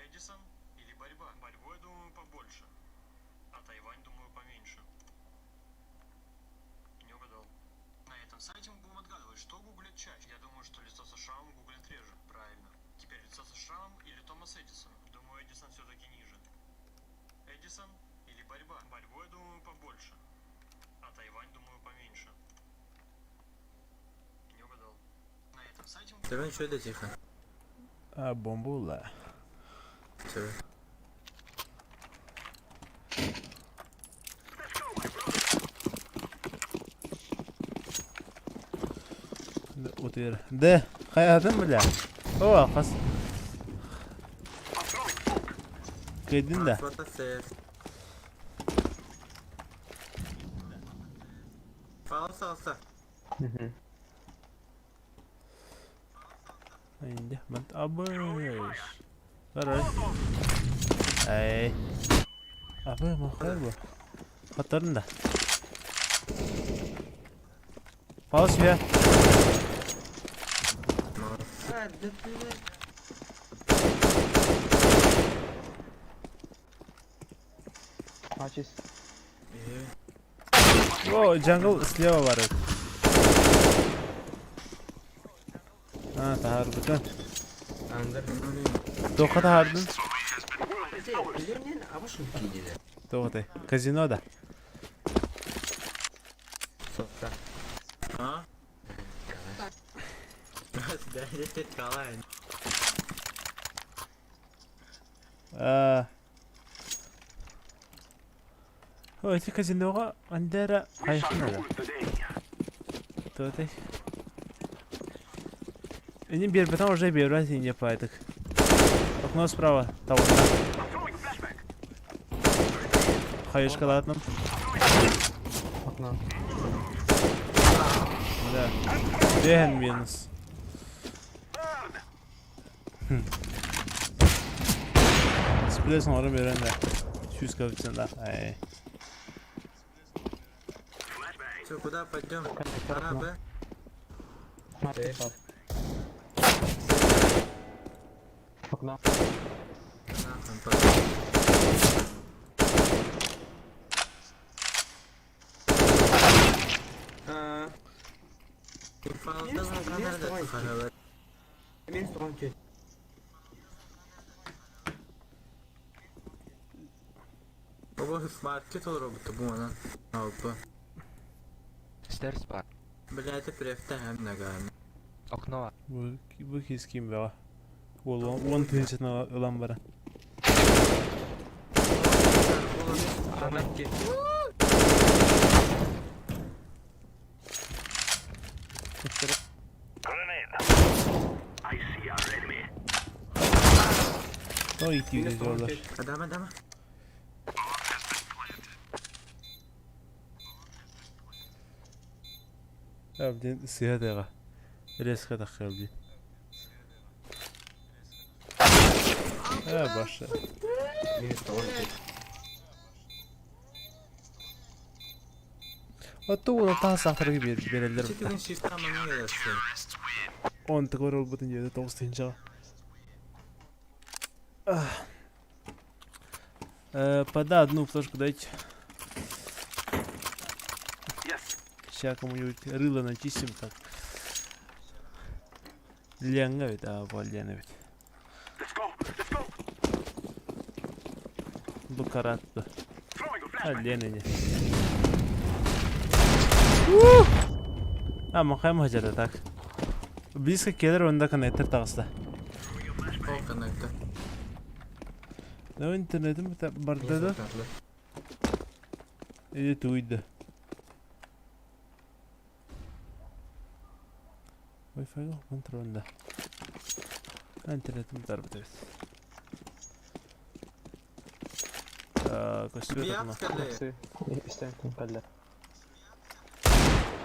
Эдисон или борьба? Борьбу, я думаю, побольше. А Тайвань, думаю, поменьше. Не угадал. На этом сайте мы будем отгадывать, что гуглят чаще. Я думаю, что лицо со шрамом гуглят реже. Правильно. Теперь лицо со шрамом или Томас Эдисон. Думаю, Эдисон все-таки ниже. Эдисон или борьба? Борьбу, я думаю, побольше. А Тайвань, думаю, поменьше. Не угадал. На этом сайте мы... Тебе ничего да тихо. А, бомбула. Тебе. Утуйар. Д. Хайатын бля. О, хас. Кыйдын да. Алса, алса. Инде, мant абыш. Барай. Эй. Абы, махар бу. Хатарын да. Паус я. О, jungle слева бар. А, таһаарбытын. Тоха таһаардын? Тоҕотой? Казино да? А? Аа. О, ити казиноҕа Андера хайхын да? Тоҕотой? Ini биэрбэтэн уже биэрбэт инде паайтык. Окно справа, таҕыста. Хайышкалаатым. Окно. Да. Бэһэн минус. Сплес оҥорон биэрэн да. Сүүс коэффициент Ай. Все, куда пойдем? А, Б? Маркет бар. Окно. Нахуй, пошел. А, Бу маркет олоробут бу манан. Алпа. Stairs бар. Бля, это префта наган. Окно. Бу бу кис ким бөҕө. Уол уон тыһыынчатын ылан баран. Тоҕо иитиилэр дьоллор. Адама, адама. Әбден сыһа тыаҕа. Резко тахсыа дии. Ээ, баша. Отту уола таһас саахтарга биэрэллэр Четырын шифта манна келерсин. Онтугар ылбытын дьиэтэ тоҕус тыһыынчаҕа. Пода одну флешку дайте. Сейчас кому-нибудь рыло начистим так. Лена ведь, а, вот Лена ведь. Бу каратты. А, Лена не. А, махайм хажара так. Близко келер онда коннектор таҕыста. Ол коннектор. Ну интернетим барда да. Или туйда. Wi-Fi контролда. Интернетим тарбыт эбит. Көстүбэт окно.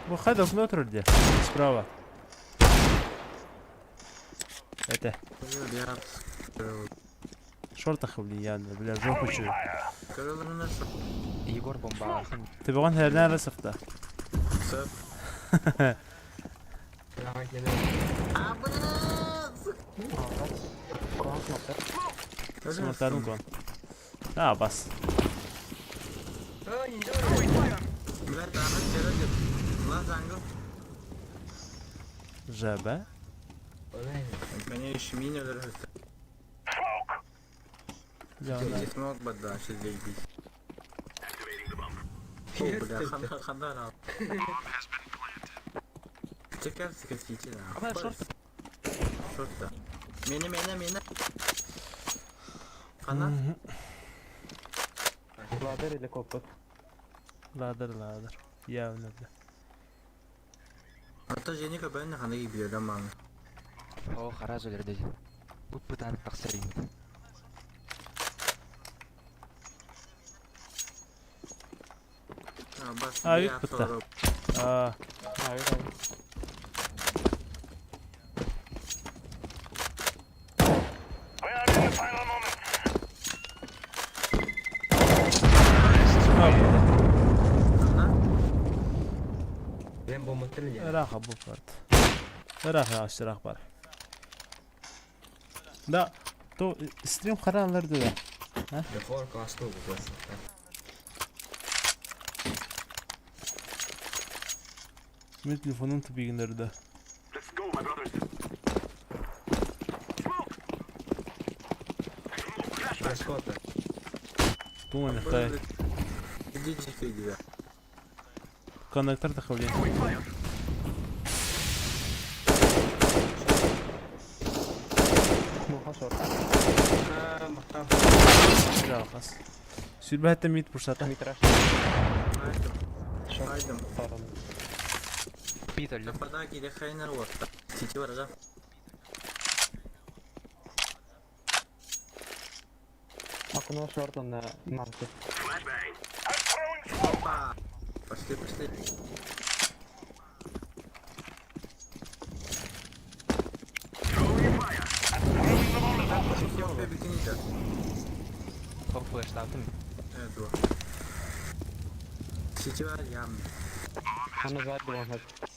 Бу хайда окно турар дии. Справа. Это. Шортах влияние, бля, жопу чую. Егор бомбалаахын. Төбөҕүн һэрнэ эрэ сыфта. Смартарын кон. А, бас. Жабе. Ladder или копот? Ladder ladder. Явно бля. О, хараз өлөрдө. Бут-бутан тахсар ини. А, вик бутта. А, А, видал. Ыраах бу барт. Ыраах ыраах бар. Да, то стрим харалар да. Мен телефонум тупигиннерде. Думаю, хтай. Коннектор тахавлен. Муха шорт. Жалқас. Сүрбәттен мит пурсата. Митраш. Шорт. Сторон. Питер, Окно шорта на маркет. Пошли, пошли. Хоп, флеш таптым. Сетевая яма. Она сзади вон значит.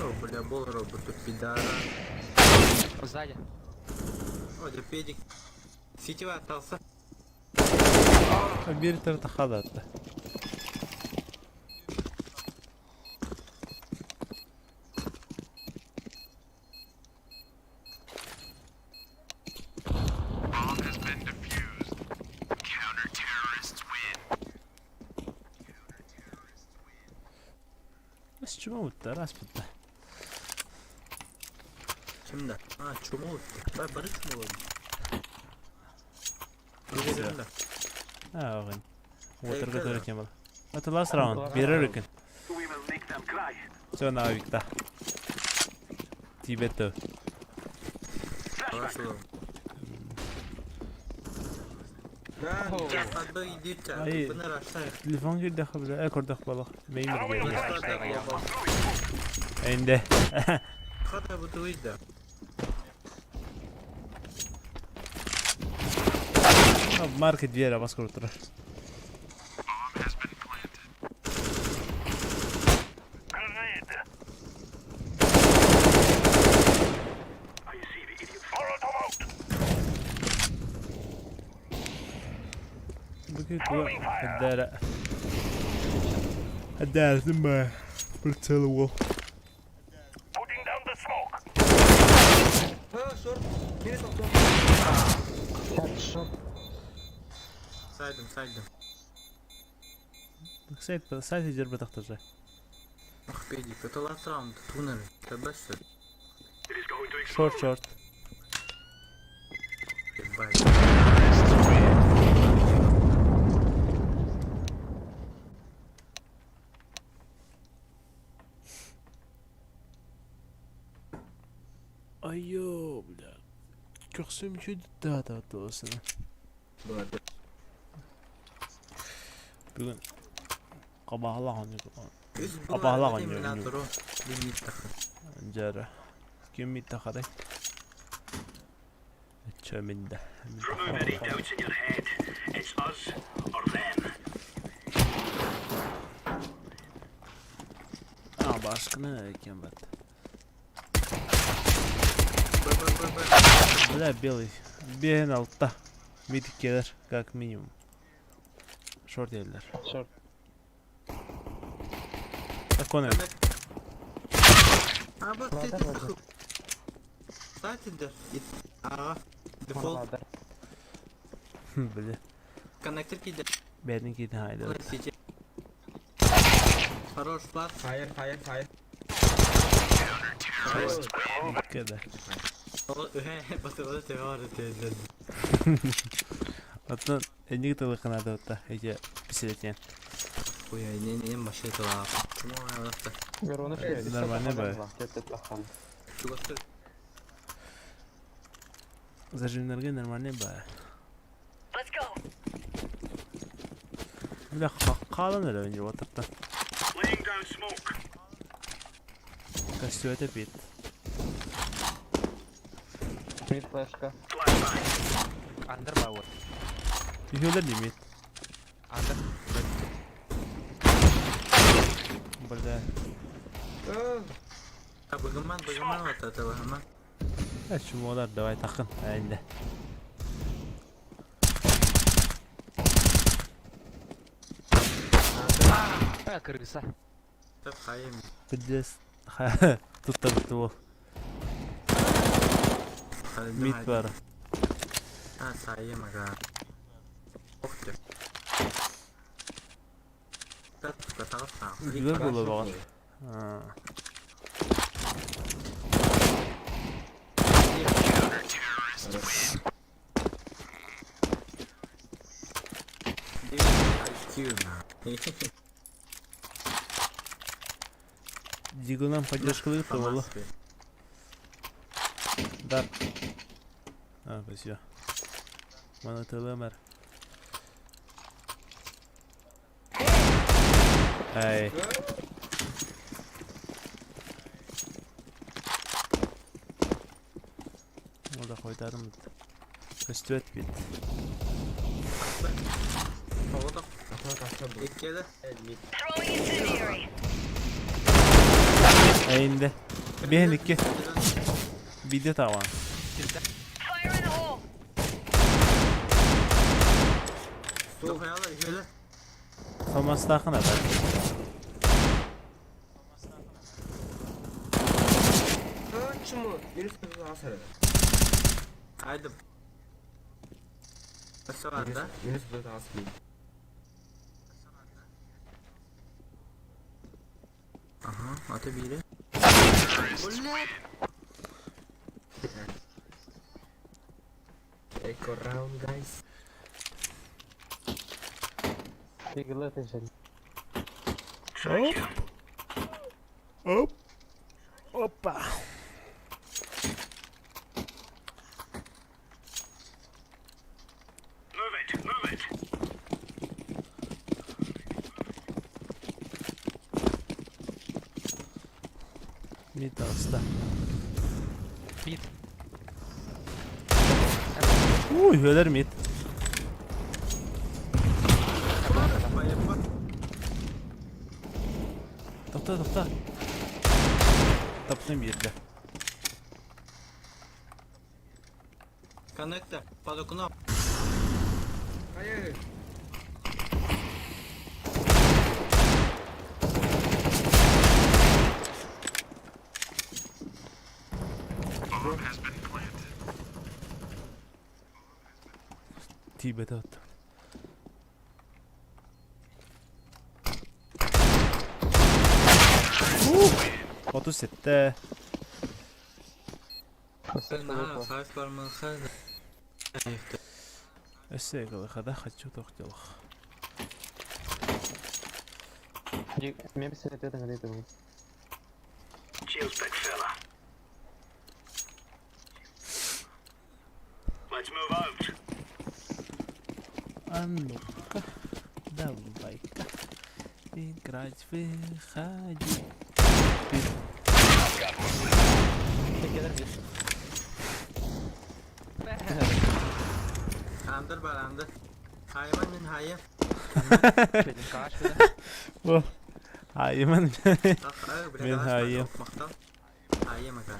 О, бля, бол роботу пидора. Сзади. О, да педик. Сетевая остался. Бир тарта халатта. Бas чума бутта, раз бутта. Şimdi. Ha çumu oldu. Ben barı çumu oldu. Bilgilerim de. А, огонь. Water который не было. Это last round. Бир рүкін. Все, на авикта. Тебе то. Nasıl oldu? Ay. Телефон кирде хабра, э көрдөх балах. Меймир geldi. Энде. Маркет вера бас көріп тұрар. الدارع الدارع ثم برتلو. Шорт. Saydım saydım. Сайт сайт жер бітақтажа. Ah pedik. Это last round. Туннель. Табашы. Шорт шорт. Ебать. Айо, бля. Көрсөм чүд да да тосын. Бүгін қабағалаған Абаалаған жары. Кем митта қарай. Чөмінде. А, башқыны екен бат. Бля, белый. Бен алтта. Mid gelir как минимум. Short geldiler. Short. Окно. А вот Ладно, это ладно. Кстати, Ага. Дефолт. Ладно. Бля. Коннектор киде. Бедненький хайда. Хорош флаг. Fire, fire, fire. Кеде. Оттон энник тылы қанады эти писалетен. Ой, не не машина тыла. Нормально бе. Зажимнарга нормально бе. Let's go. Бля, қалан әлі önce батыртта. Костюм бит. Mid флешка. Андер бауыр. Үйелер не мид. Андер. Бля. Быгыман, быгыман вот это быгыман. Ә, чумолар давай тақын. Әйінде. Ә, кыргыса. Топ хайым. Пиздец. Тут бітті ол. Мид бар. А, сайым ага. Ох ты. Güzel бола баған. Дигунан поддержка болы. Дар. А, спасибо. Мана ТЛМР. Ай. Orada koydarım. Köstüet bit. Throwing incendiary. Әйінде. Бен iki. Video tavan. Fire in the hole. Thomas taqın adam. Чему? Минус асыры. Haydi. Nasıl var da? Минус асыры. Aha, ata biri. Eco round, guys. Игла ты Оп. Оп. Опа. Mid alsta. Mid. Uy, öler mid. Тоқта, тоқта. Таптым жерді. Connector, под окном. Fire. Тибет отты. 37. Хайф бармаха. Өссө кылыхада хочу тоқтелых. Мен сен это был. А ну-ка, давай-ка играть выходи. Андар бар, андар. Хайван мен хайы. О, Айман. Мен хайым. Хайым ага.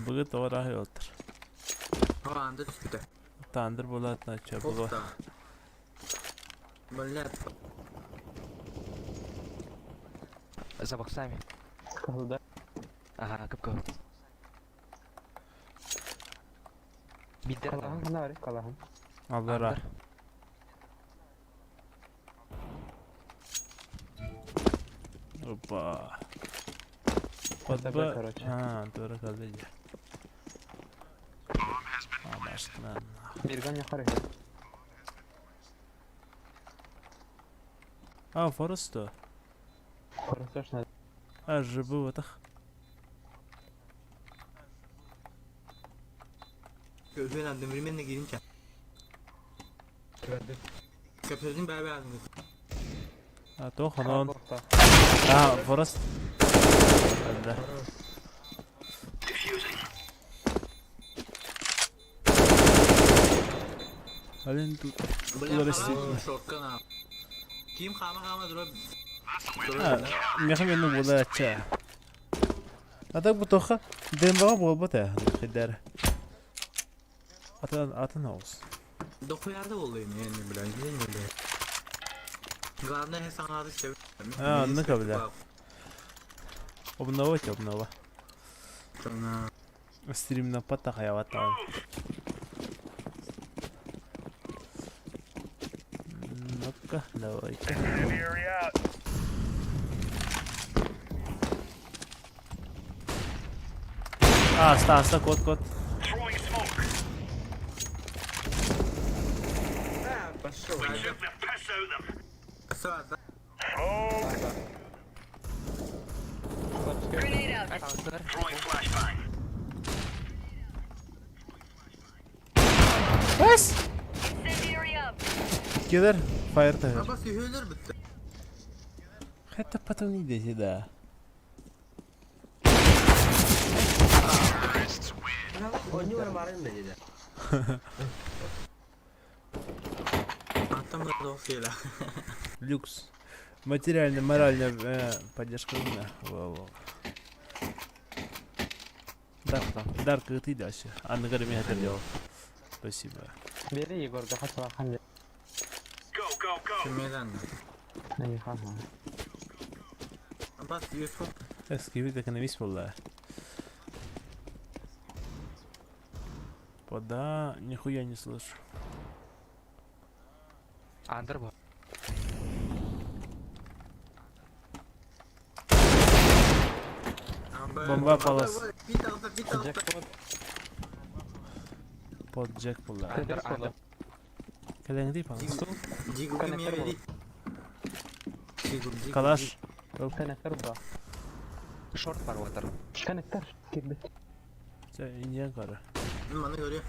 Бүгін тоғыра отыр. О, андар түспүтэ. Тандыр буолаат нача буолуо. Кофта. Блядь. За боксами. Кыһылда. Ага, кып-кып. Биддер Калаһын хана бari калаһын. Аллара. Опа. Под ТБ, Б. короче. А, туора кэллэ дии. Абашкынан. Бирган яхар А, Форест Хорошо, А, ЖБ ватах. Көбүн одновременно кииринчэ. Квердим. Көпсөтүн бää бää А, то хонон. А, Форест. Да. Блин, тут Бля, Ларисит. шорка на. Ким хама хама дроп. А, меха мену була ча. А так бутоха дембага болбат э, хидер. Атын атын оус. Дохуярда болду эми, бля, не не бля. Главное саңады сеп. А, ну-ка, бля. Обнова те обнова. Стрим на патах я ватал. Ну-ка, давай-ка. А, ста, ста, кот, кот. А, пошел. Grenade out. Бас! Incendiary up. Кедер, фаер тагыр. Аба сүйөлөр бүттү. Хотя потом не дети, да. Ойнура барын да dedi. Аттам да дохуяла. Люкс. Материально, моральная поддержка умна. Во-во. Дарк, Дарк, ты дальше. Анна говорит, меня это делал. Спасибо. Бери Егорга хаталахан. Кимеден. Не ха. Аба сүйөсү. Эски экономист был, Пода, нихуя не слышу. Андер бу. Бомба палас. Джекпот. Под Джек была. Андер, андер. Календи палас. Калаш. Коннектор ба. Шорт бар ватар. Коннектор. Кирбит. Индиан кара. Маны көрү.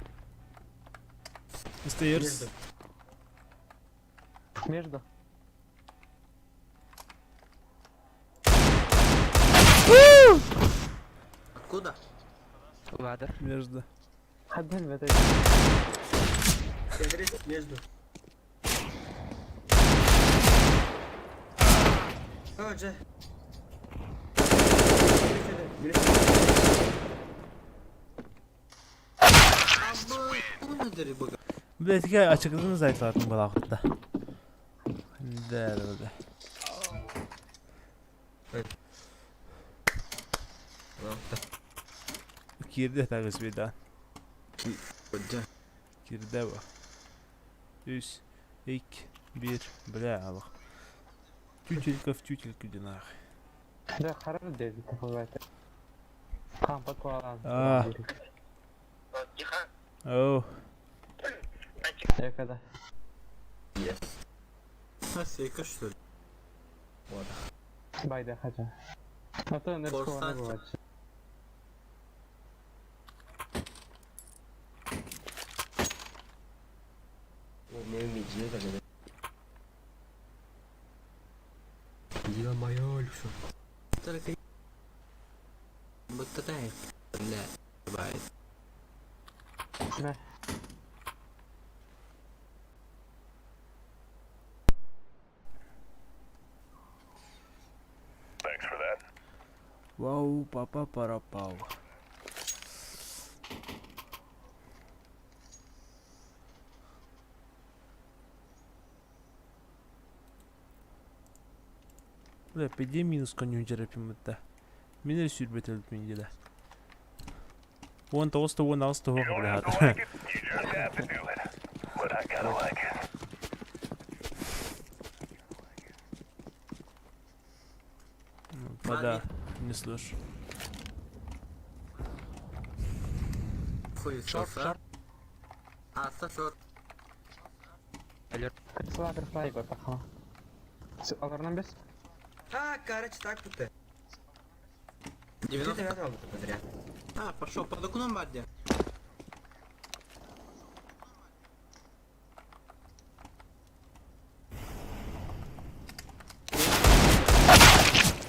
Стейрс. Между. Откуда? Ладер. Между. Хаддан в этой. Тетрис между. Önce. Абы, бу nedir bu? Блять, я açıkladınız zayıflattım kulaklıkta. Да, да, да. Evet. Кирде тагыз беда. Hoca. Кирде bu. Üç, iki, bir, бля, алых. Тютелька в тютельку динах. Да, харар dedi бывает. Кампа куалан. А. Оу, Я когда. Ha, сейка что ли? Байда хача. А то Форсаж. нарисовано бывает. Ё-моё, Люша. Только будто дай. Бля, бывает. На. вау, папа парапау. Бля, пиди минус конъюнктура пиммытта. Мин эрэ сүүрбэт өлбүппүн дьэ да. 19 да 18 да суох бля. Вода, не слышу. Хуесоса. Аса шорт. Алерт. Крысла, крысла, Егор, тахама. Аларынан бес. А, короче, так вот. Ты 90. 9 подряд. А, пошел под окном Бадди.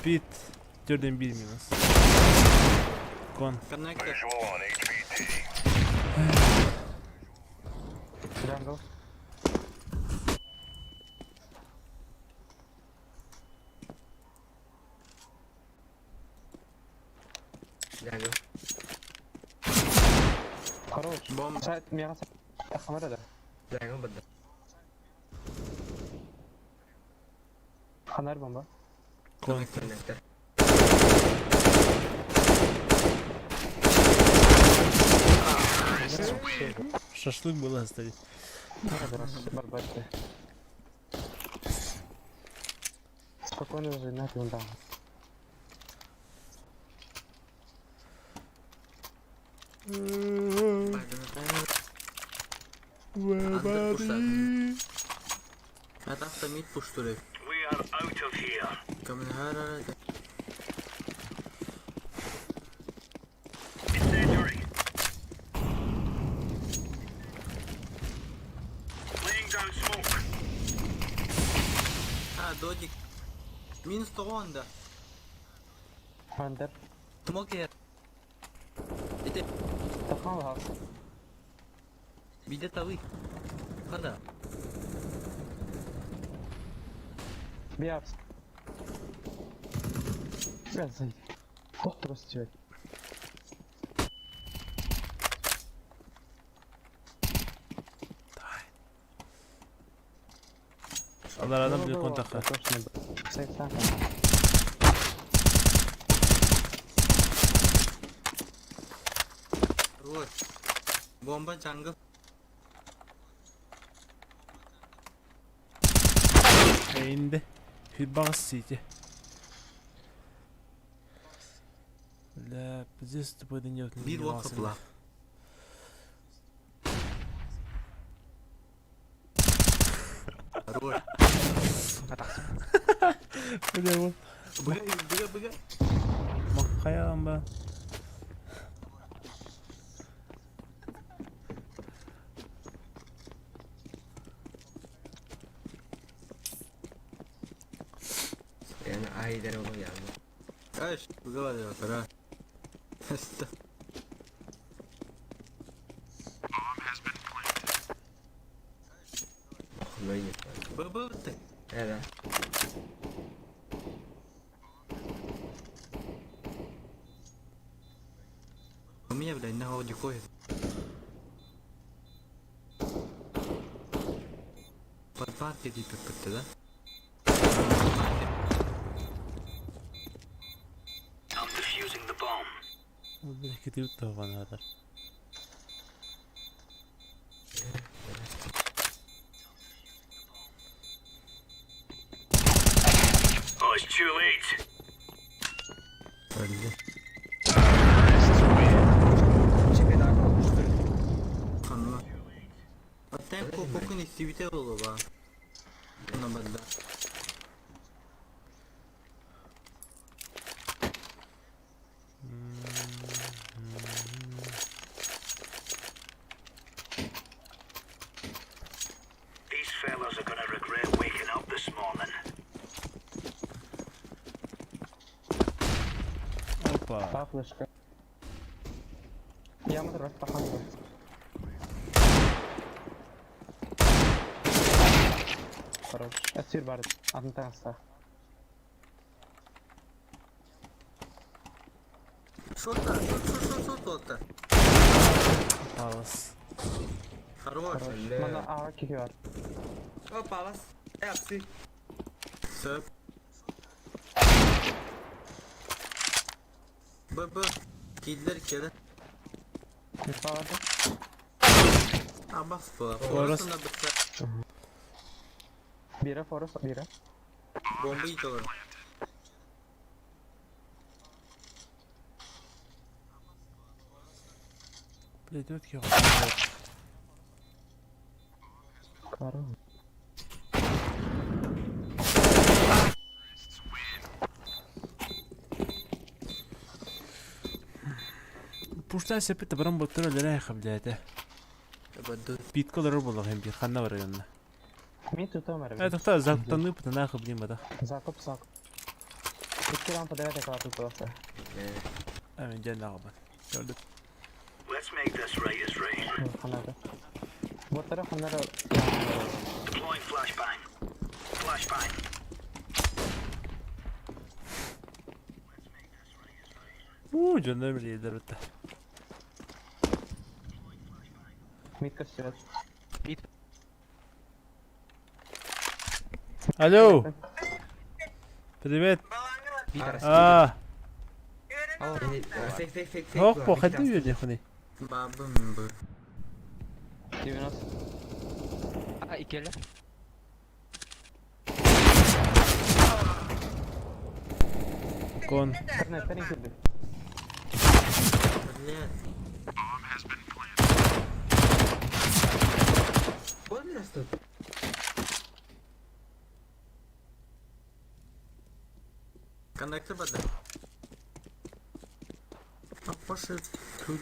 Пит. Төрден бир минус. Кон. Коннектор. Джангл. Джангл. Хорош. Бомба. Сайт, мега сайт. Тахама да. Джангл бада. Ханар бомба. Кон. Коннектор. Шашлык было оставить. Барбатты. Спокойно же, на да. Андер пуштады. Это автомит пуштуры. А, додик. Минус 100 да. Андер. Смокер. Это Тахама хаус. биде тавы. Хада. Биапс. Бля, Доктор тебе. Аларадан бир контакка. Точно. Рой. Бомба джангл. Инде. Хибагас сити. Бля, пиздец тупой днёт. Бир вахапла. Рой. Бля, вот. Быга, быга, быга. Махаям ба. Yani ay der oğlum yani. Аш, быга бар тара. Böyle. Б, ты. Evet. У меня, блядь, на голоде ходит. Под парки типа под да? Бля, кетип таган хатар. Öldü. Çekil daha kalmıştır. Kanla. Tempo kokun istibite oldu ba. Ona badda. These fellas are gonna regret waking up this morning. Опа. Та флешка. Я мотор тахама. Хорош. Әсір бар. Атын тағыста. Шота, шот, шот, шот, шот, шот. Палас. Хорош. Хорош. Мана ага кихи бар. О, палас. Yapsı. Сөп. Б Б. Киирдилэр киирдилэр. Инфа Абас буолар. Форест. Форест бытта. Бира Форест, бира. Бомба ииталар. Блядь, вот я. Карл. Пуштан сеппит баран боттор өлөрө блядь. Питка олорор буоллаҕым биир ханна барар онно. Мин тутам эрэ. Э, тохтоо, зактаныы пытанаах блин бата. Закуп сак. Икки лампа дэвэ тэкала тутуоса. Амин дьэн аҕабат. Көрдүк. Let's make this right as rain. Ханада. Боттара ханара. Deploying flashbang. Flashbang. Уу, дьоннор билиэллэр бытта. Митка сүрөт. Пит. Алло. Привет. Пит А, Фейк, фейк, фейк, фейк. Ох, по хайды үйерде хуни. Бабым б. 90. А, иккиэлэр. Кон. Интернеттен кирди. Блядь. Он растут. Коннектор бада. А пошел тут.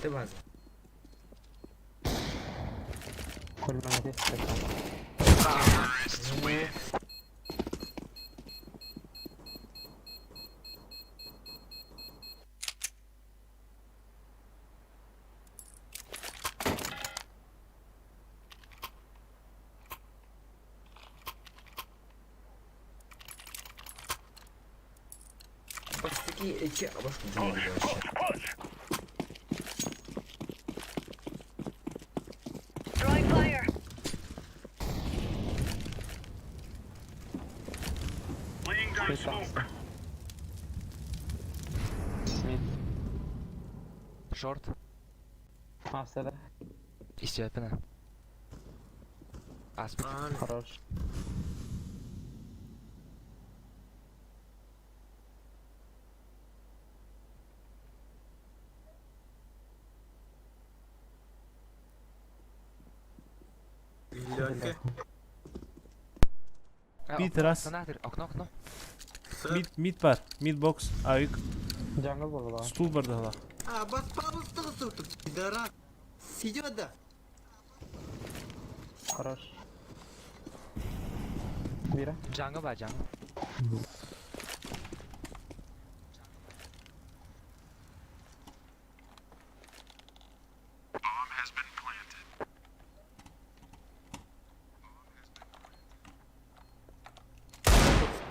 Ты база. Көлмәңде. Бастыки эки абаш күжүн вообще. Throwing fire. Laying down smoke. Мит. Шорт. Астада. Истепена. Аспид. А, Хорош. Лёнька. А, Пит, окно, раз. окно, нахер, Окно, окно. Мид, мид бар. Мид бокс. Авик. Джангл болду. Стул бар дала. А, бас пабыс тут, пидорас. Сидит да. Хорош. Бира. Джанго ба, Джанго.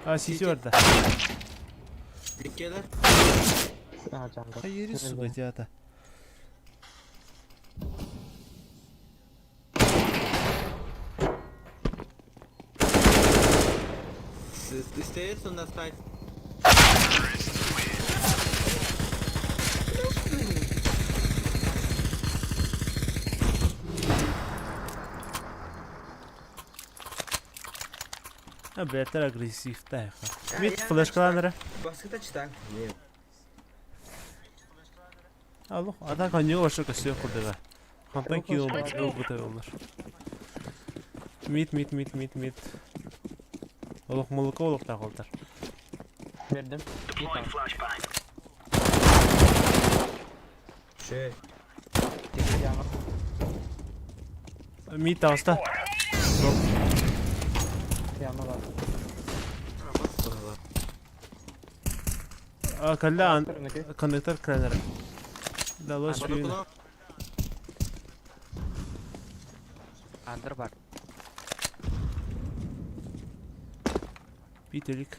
А, сити бар да. Иккиэлэр. А, джангл. Хайыр сука, театр. Стоит у нас стать. А, блядь, это агрессив, да. Мид флешкаланера. Баскыта читак. Не. Алло, а так они вообще косё курдыга. Хантан килл бу олар. Мид, мид, мид, мид, мид. Олох молоко олох тағылдар. Бердим. Deploying flashbang. Шö. Джангл. Мид алста. Яма бар. А, калла Көрүнүкү. коннектор кранер. Далось бүйін. Андер бар. Бителик.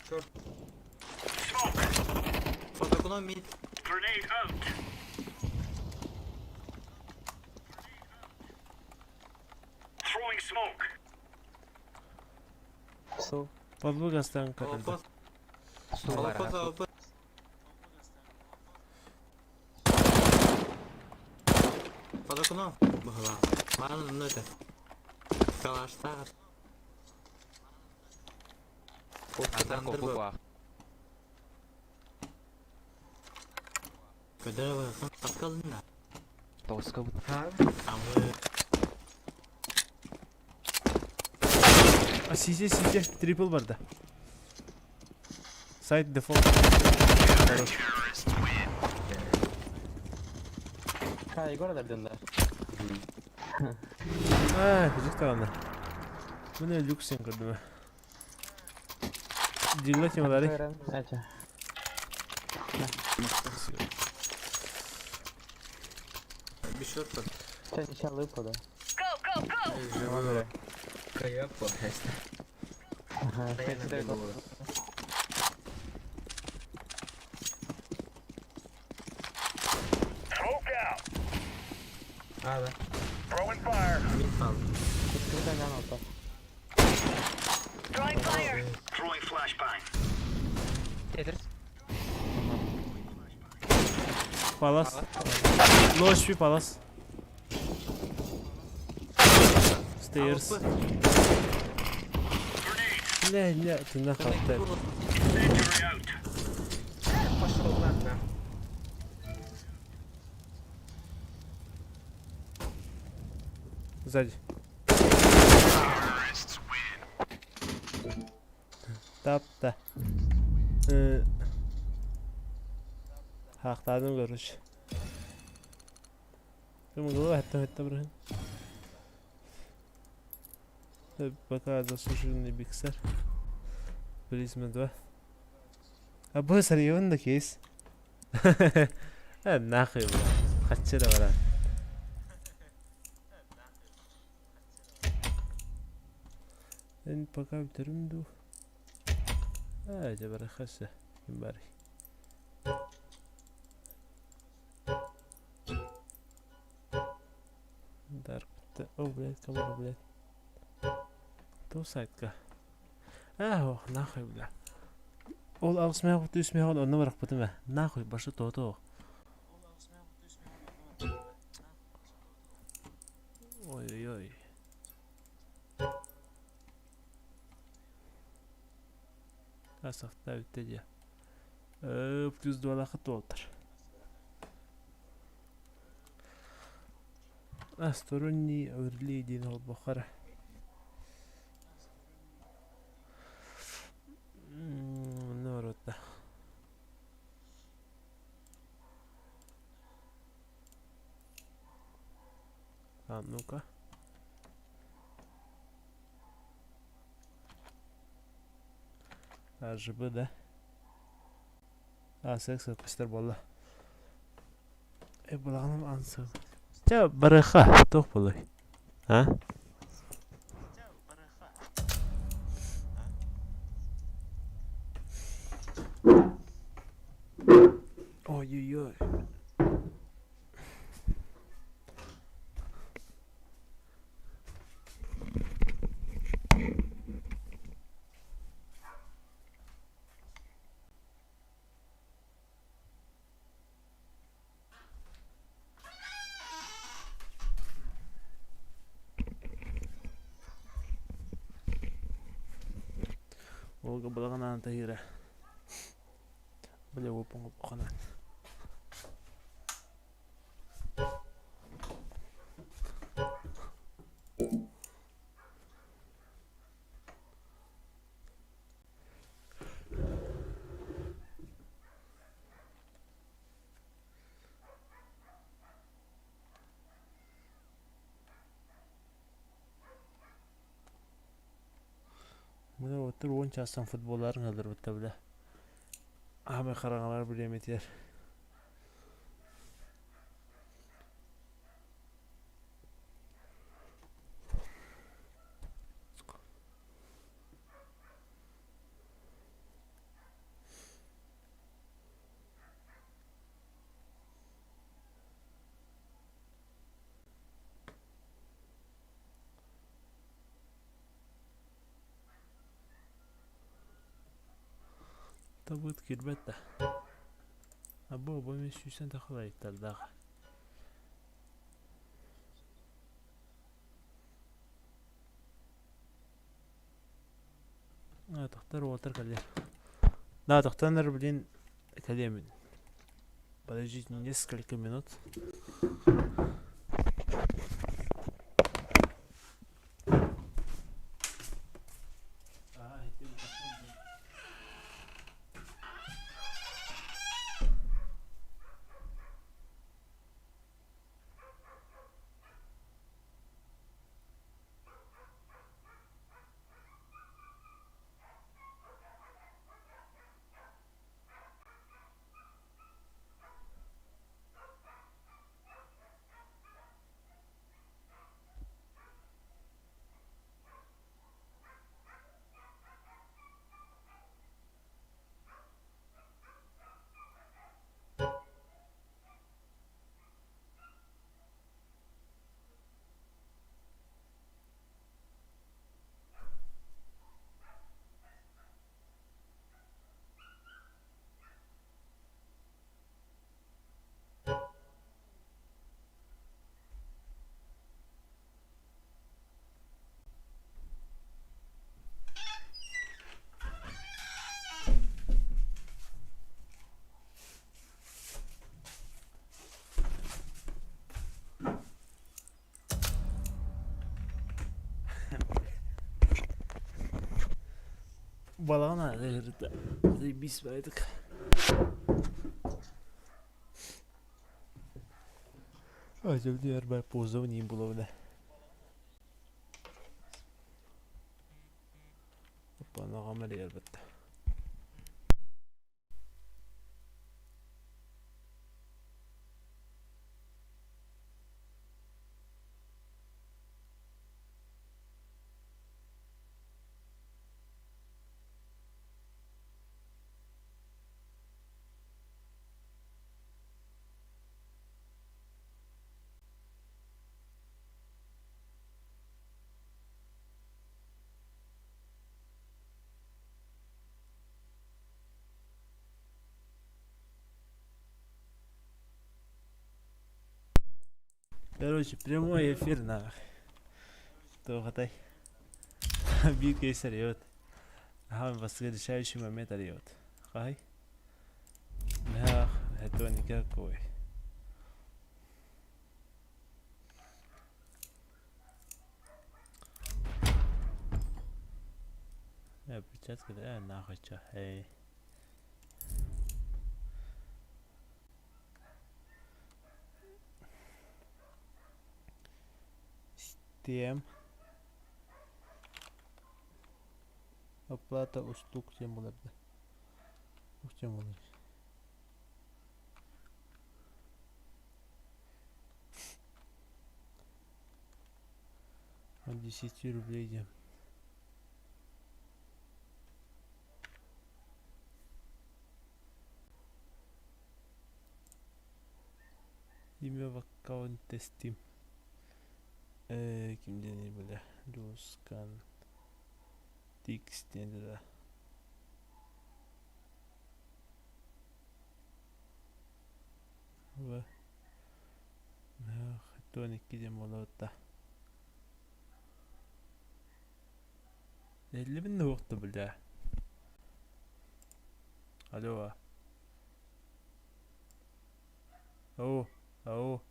Шорт. Фотокуно мид. Grenade out. Throwing smoke. Су. Подбук астан көрүлдü. Опа, Стул бар. опа, опа. Под окно была. Ладно, ну это. Калаштар. Андер Андер копу бар. Көдөрө таскалына. Тоска бут. Ha? Амы А CC CC triple барда. Side default. Хорош. Ха, Егор өлөрдүн да. А, кыжык даҕаны. Бу не люксен көрдүм. Дигла темалары. Көрөн, эче. бешерка. Чэ, ничего лыпа, да. Go, go, go! Каяпа. Ага, Постоянно чэ, было. А, да. Мид пал. Куда ганал-то? Throwing fire! Throwing flashbang. Тетрис. Palas. Low HP Palas. Stairs. Не, не, ты нахуй. Incendiary out. Пошел, ладно. Сзади. Тапта. Хақтадым, короче. Кім голова хатта хатта брахын. Пока заслуженный биксер. Призма 2. А бұл серьезно кейс? Нахуй, бля. Хатчыра бара. Эн пока бүтөрүм дуу. Аа, жа бара хаса. Ким бар? Дарк. О, блядь, камера, блядь. Ту сайтка. Аа, ох, нахуй, бля. Ол алыс мех түс мех онно барах бутым. Нахуй, башы то-то. Ой-ой-ой. Асафта бүттэ дии. Плюс 2 лахыт уолтар. А, сторонний оверлей диэн холбохара. Наоборот. А, ну-ка. RGB да. А, секс көстөр болла. Э, булаганым ансы. Ча барыха, тох болой. А? Ой-ой-ой. Олга балаҕан таһыыра. Бile опоҥ опоханан. Мына оттур 10 частан футболларын ылдырбытта биле. Аме хараҥалар билиэмитигэр. Табыт киирбэт да. Абы оба мен сүүстэн тахса лайктардаах. Тохтор уолтар кэлиэ. Да, тохтоннор, блин, кэлиэмин. Подождите несколько минут. Балаҕан аҕыырда заебись баайдык. Ажабдиар бай позов не буловна. Опа, ногам элиэрбит. Короче, прямой эфир нах. Туохатай. Биир кейс орет. Аха бастакы решающий момент орет. Хай. Нах, это никакой. Перчатка, да, нахуй чё, эй. Steam. Оплата услуг диэн буолар да. Туох диэн буолар? От 10 рублей диэн. Имя в аккаунте Steam. Ким диэний бile Дьулускан Тикс диэн да. В 12 диэн буолабыт да. Эллибин да уохта бля. Алло. Оо, оо.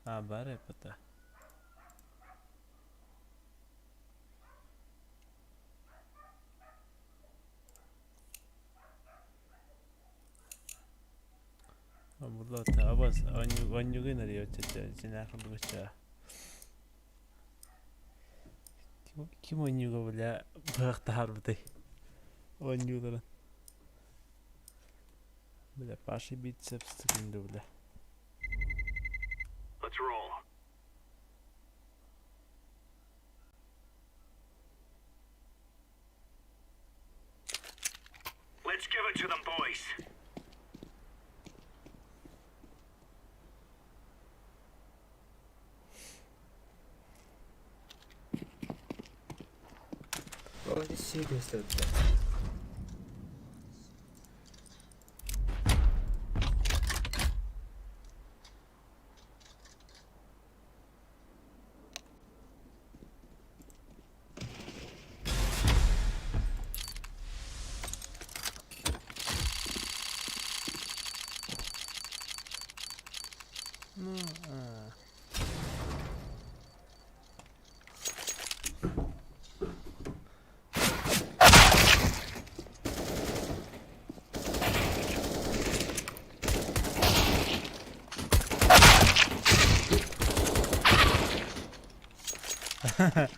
А, баар эппэтэ. Абас онньугун арыйачча дьиҥнээх курдук Ким онньуга бля быһах таһаарбытай оонньууларын Бля Паша бицепс тыгынды бля Let's roll. Let's give it to them, boys. Ол сиик өстөттө. Наһаа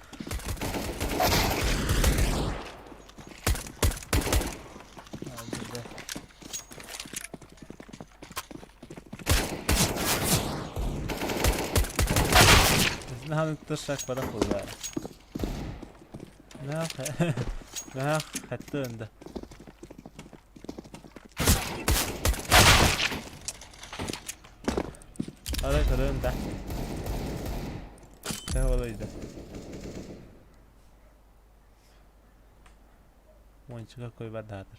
шаг баран буолла. Наһаа хатты ында. Арай көрөн да. Төһө болойда. Уончуга кой бардаатыр.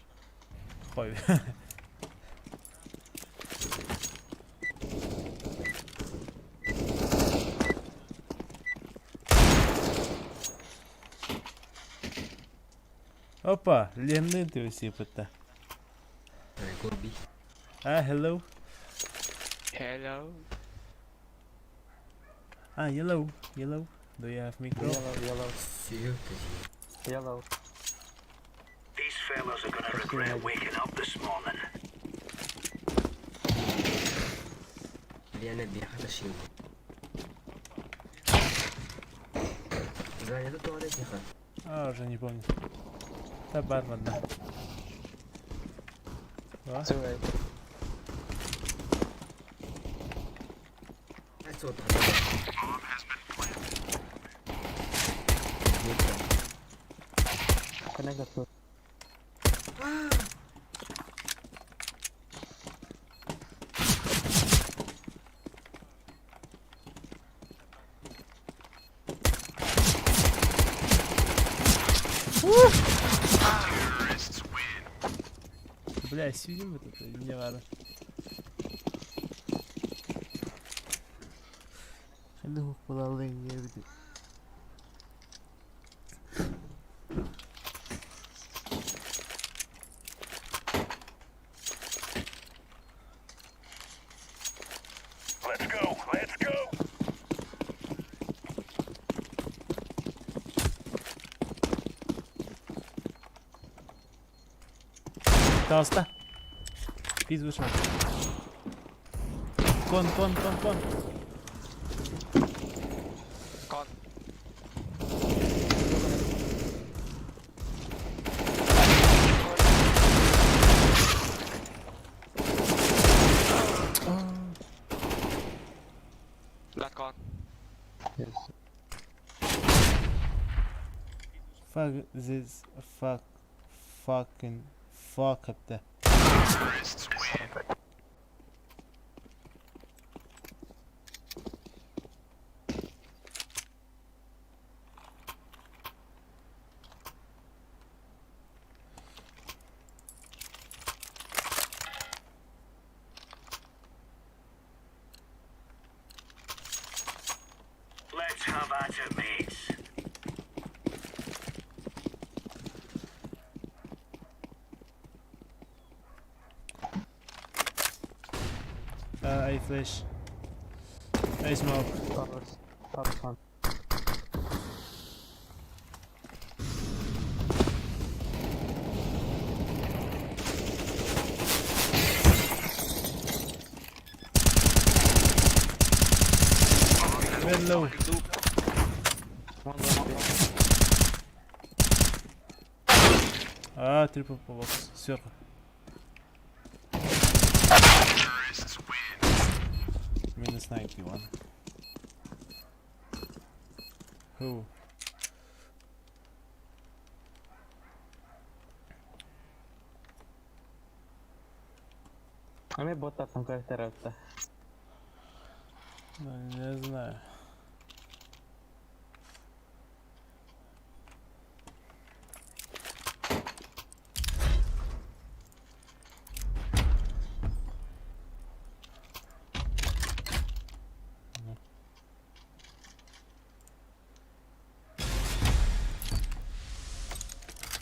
Кой. Опа, Ленны ты сыпыта. Ah, hello. Hello. Ah, yellow, yellow. Do you have micro? Yellow, yellow, yellow. These fellas are gonna regret waking up this morning. Лена бияха ташин. Занято туалет тихо. А, уже не помню. Да, бармен, да. А? 2A. Connect the two. Бля, сидим вот это, не надо. Хәле хуплалын ебди. Let's go, let's go. Таста. Пиз вышел. Кон, кон, кон, кон. Кон. Last con. Yes. Fuck this fuck fucking fuck up there. Let's have at it, mates. A flash. A smoke. Towers. Towers one. Very low. One one. А, triple box. Сверху. Минус 91. Who? А мне бота там как-то. Ну, не знаю.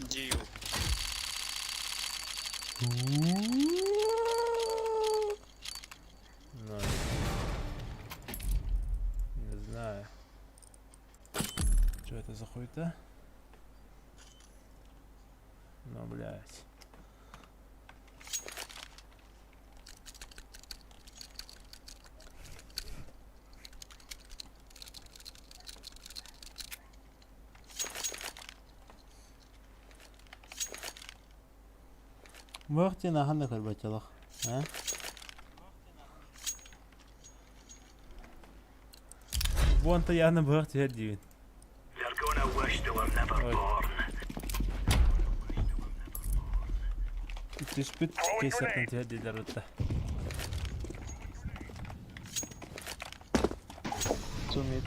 Дию. Ну, не знаю. Что это за хуйта? Ну, блядь. Муох диэн ахан да көрбөтөх. Аа? Буонта яаны быһах түһэр диибин. They're gonna wish they were never Ой. born. Түспүт кейсертэн түһэр дииллэр ытта. Two mid.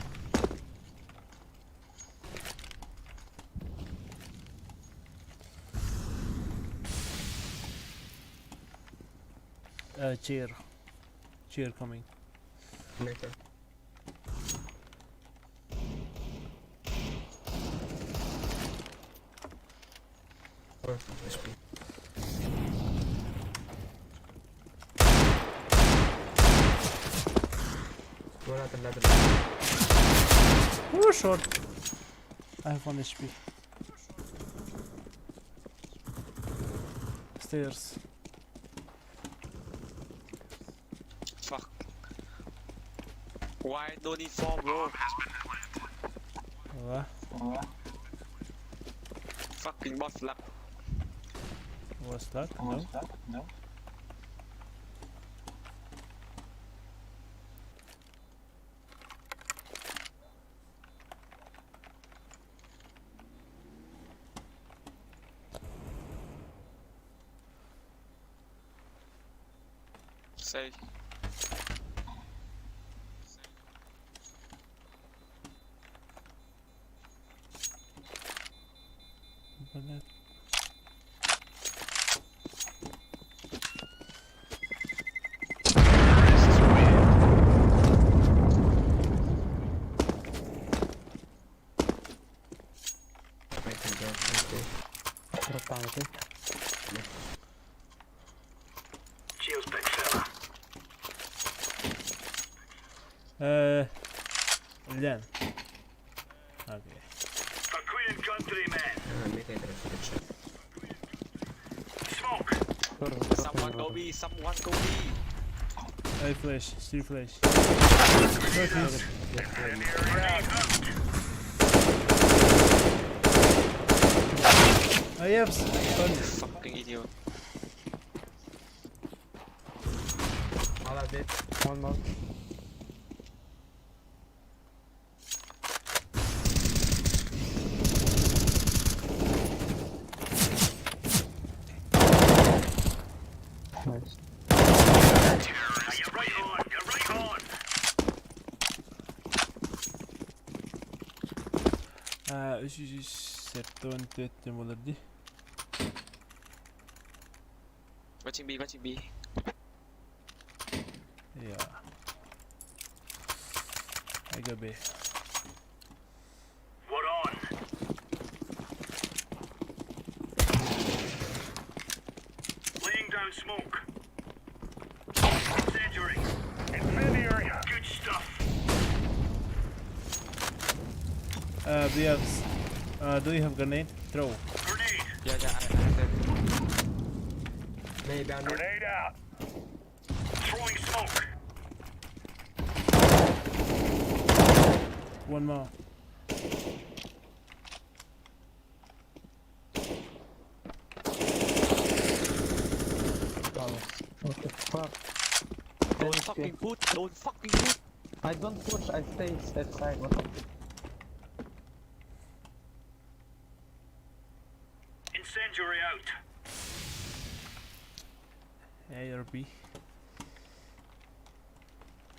Chair. Chair coming. Connector. Or HP. One at the ladder. Oh, short. I have 1 HP. Stairs. Fuck. Why no need for bro? Ла. Fucking boss luck. What's that? No. No. Say. Блядь. I can go. Okay. Drop okay? Cheers, big fella. Лен. Okay. For Queen and country, men. Make it a good shot. Smoke. Someone go B, someone go B. I flash, still flash. Short is. Grenade out. I have sorry. Fucking idiot. All of it. One more. Nice. You're right on. You're right on. 374 буолар дии. Watching B, watching B. Yeah. I go B. We're on. Laying down smoke. Incendiary. Incendiary. Good stuff. Do you have do you have grenade? Throw. Grenade. Yeah, I have that. Maybe I'm Grenade out. Throwing smoke. One more. What the fuck? Don't fucking put, don't fucking put. I don't push, I stay left side. What the Incendiary out. A or B.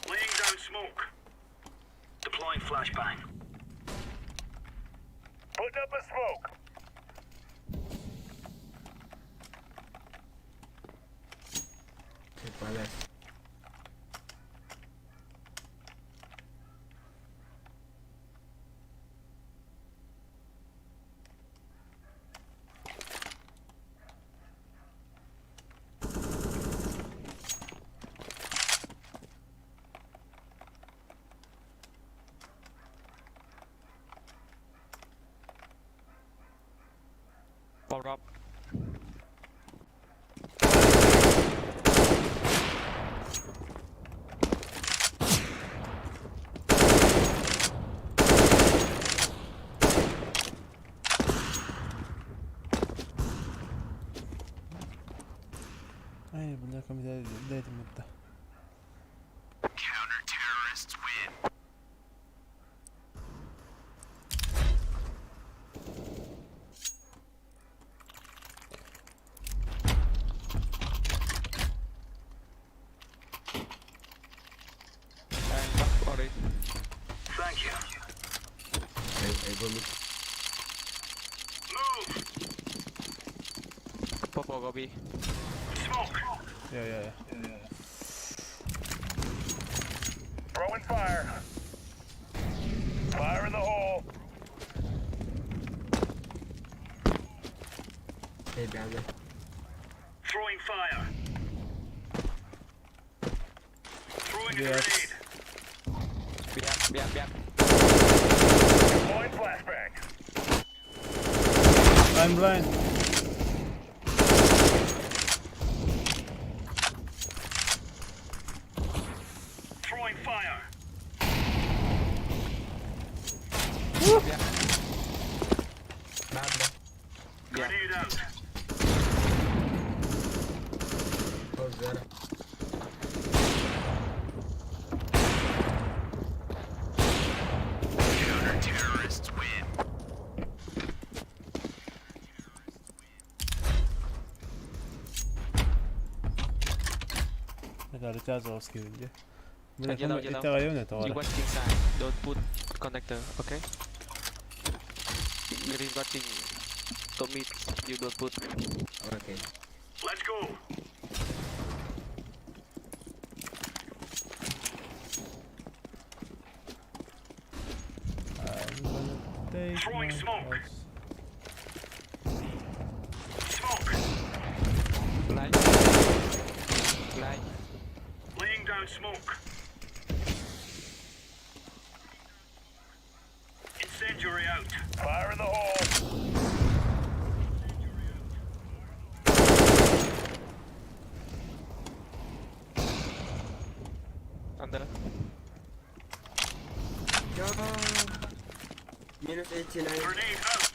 Laying down smoke. Deploying flashbang. Putting up a smoke. Okay, palace. Power up. Ай, бля, дайте это. And back already. Thank you. I go mid. Move. Purple go B. Smoke. Yeah. Throwing fire. Fire in the hole. Hey, behind there. Throwing fire. Throwing a Yes. grenade. B up, B up, B up. Deploying flashbang. I'm blind. Throwing fire. B up. Bad, bro. B up. Grenade out. Close there. Counter-terrorists win. Это Рычазовский, где? Бля, Yellow, yellow. это район это You watching side. Don't put connector, okay? Green watching. Top mid. You don't put. Okay. Let's go. Throwing smoke. Smoke. Light. Light. Laying down smoke. Incendiary out. Fire in the hole. Under. Go! Minus 89. Grenade out.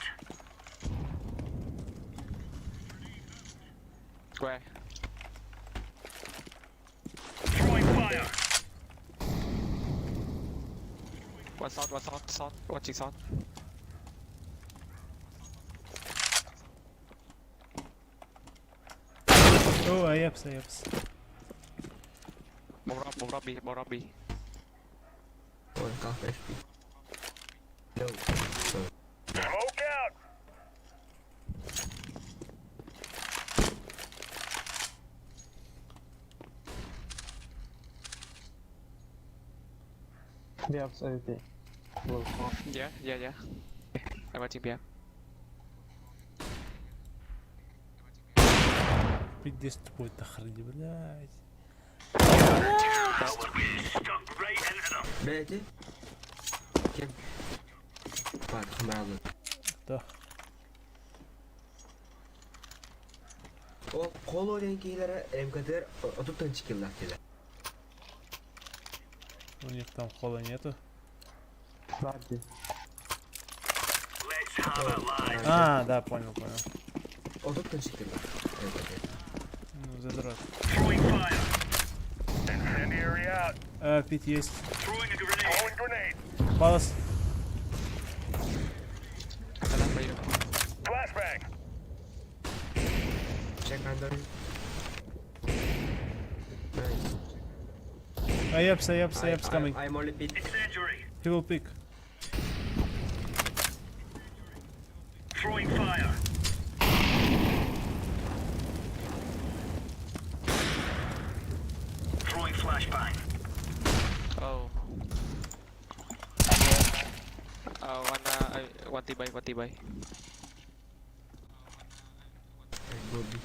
Where? Throwing fire. One shot, one shot, shot. Watching shot. О, аепс, аепс. Bomb drop, bomb drop B, bomb drop B. Oh, half HP. No. Sorry. Smoke out. B apps AWP. Blue. Yeah. I'm watching B up. Пиздец тупой нахрен, блядь. Stuck right into them. Блядь, Кем? Бат, хмалы. Кто? Ол қол ойын кейлері МКДР отуптан чикиллах келе. У них там хола нету. Барди. Let's have it live. А, да, понял, понял. Отуптан чикиллах. МКДР. Ну, задрот. Throwing fire. Incendiary out. А, пить есть. Throwing a grenade. Throwing grenade. Палас. Under for you. Flashbang. Check under. Nice. Аепс, аепс, аепс coming. I'm only pit. Incendiary. He will pick. Throwing fire. Throwing flashbang. Oh. One, one T by, one T by. I go B.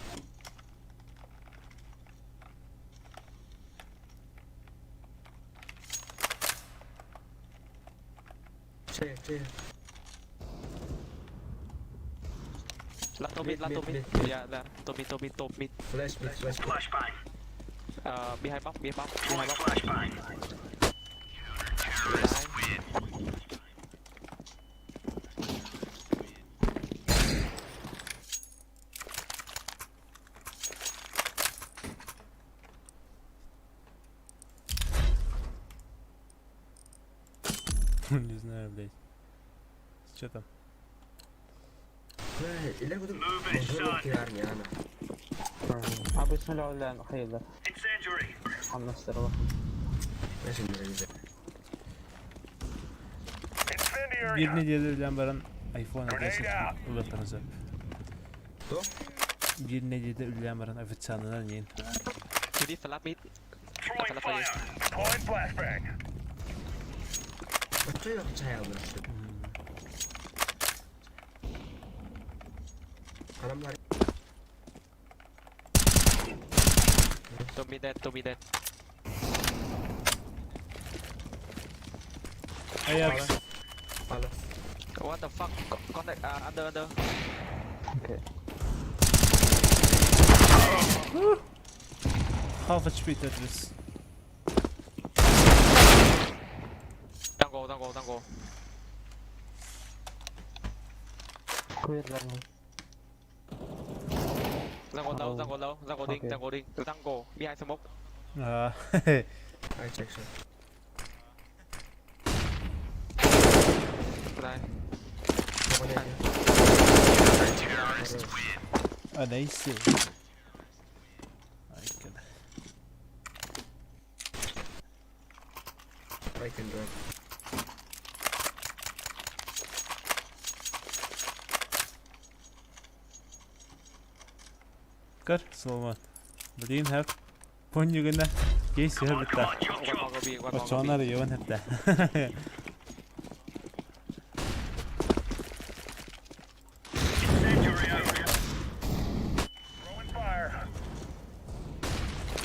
Chair, chair. Last top mid, Mid, last top mid, mid. mid, mid. Yeah, left. Top mid, top mid, top mid. Flash mid, flash mid. Flashbang. Behind box, behind box, Throwing behind box. flashbang. Behind. Не знаю, блядь. Что там? Илэ кутук мотор киарняна. Обычно лөөлөөн хайылар. Incendiary. Хамнастар улахан. Биир нэдиэлэ үлэлээн баран iPhone 11 ылыахтарын сөп. Туох? Биир нэдиэлэ үлэлээн баран официалынан иин. Кири flash mid. Throwing Flash fire. fire. Deploying flashbang. Оччо yok чай алдырышты. Адамдар Tommy dead, Tommy dead. Ajax. Палас. What the fuck? Contact under under. Окей. Half HP Tetris. Jungle, jungle, jungle. Clear jungle. Jungle low, Oh. jungle low, jungle ding, Okay. jungle ding, jungle behind smoke. Аа. I check shot. Right. А, nice. Ай, када. I can drop. Көр, Соломон. Блин, хэп. Поньюгына. Кейс Come on, хэвэтэ. come on, chop One chop. more go B, one more go B. Очоонар яван хэвтэ. Incendiary out. Throwing fire.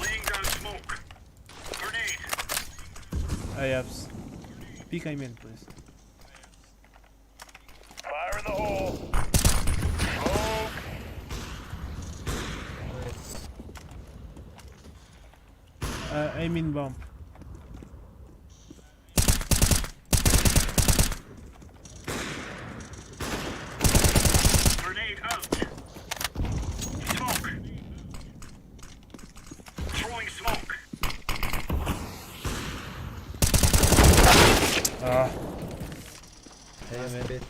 Laying down smoke. Grenade. Ajax. Peek I'm in, please. Fire in the hole. Smoke. I mean bomb. Grenade out. Smoke. Throwing smoke. Ah. Hey, Last man. bit.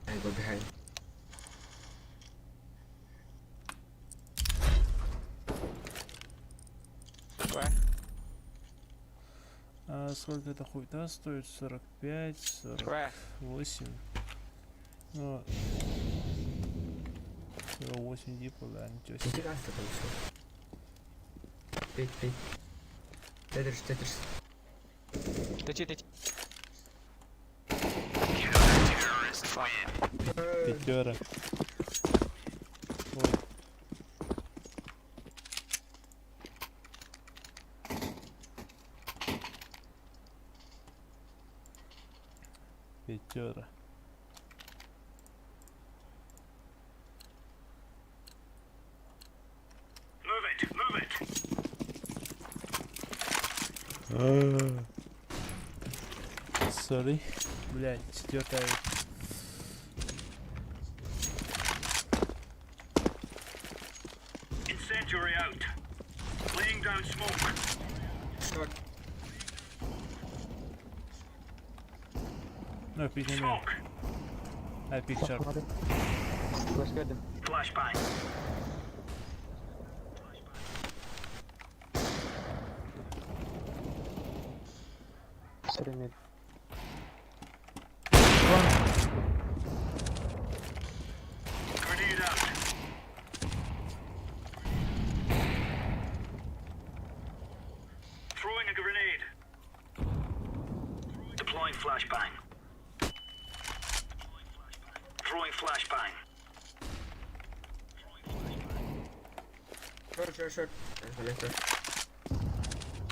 I go behind. Where? А сколько это хуй? Да, стоит 45, Where? 48. Ну, 48 дипа, да, ничего себе. Интересно там все. Пить, пить. Тетрис, тетрис. Течи, течи. Fuck. Пятера. Ой. Пятера. Move it, move it. Sorry. Блять, четвертая. Incendiary out. Laying down smoke. Short. No, pick me. Smoke. I pick sharp. Flash көрдүм. Flashbang. Sorry mid. Grenade out. Throwing a grenade. Deploying flashbang. Throwing flashbang. Short, short, short. Left, left.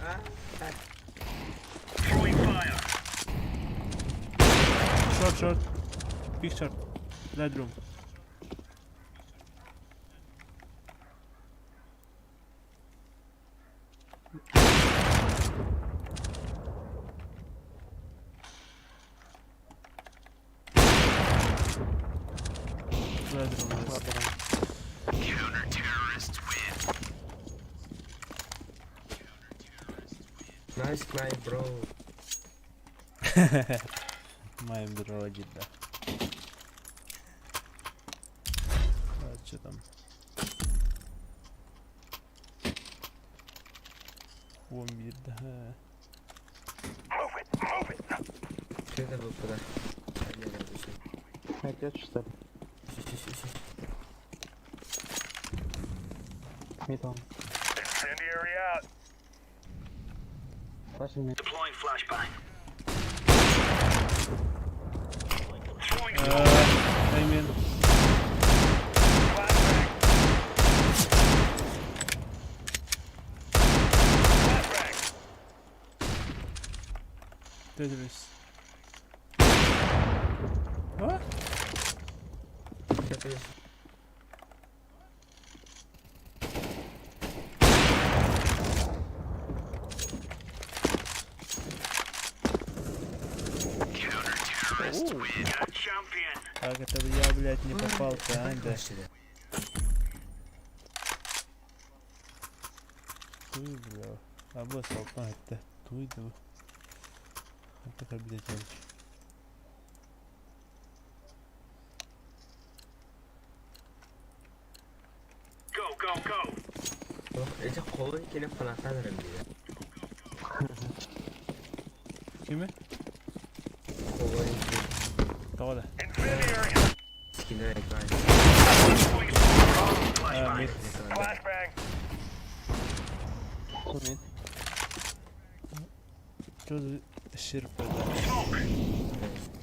Ah, ah. Throwing fire. Short, short. Pick short. Red room. Red room. Nice my bro. My bro да. А, что там? 11 да. Что это был куда? Отец, что ли? Mid one. Incendiary out. Flashing mid. Deploying flashbang. Throwing smoke. I mean, Flashbang. Flashbang. Tetris. А? Tetris. You're a champion. Как это я, блядь, не попал-то, а, да. Туй, бля. А бу салпан это туй да. Это как блядь. Go, go, go. Эти қолын келіп қанаттан ірімдеді. Кими? Қолын келіп Того да. Incendiary. скины экран. Throwing smoke. А, Flashbang. мид. Flashbang. Two mid. Что за ширпа, да? Smoke.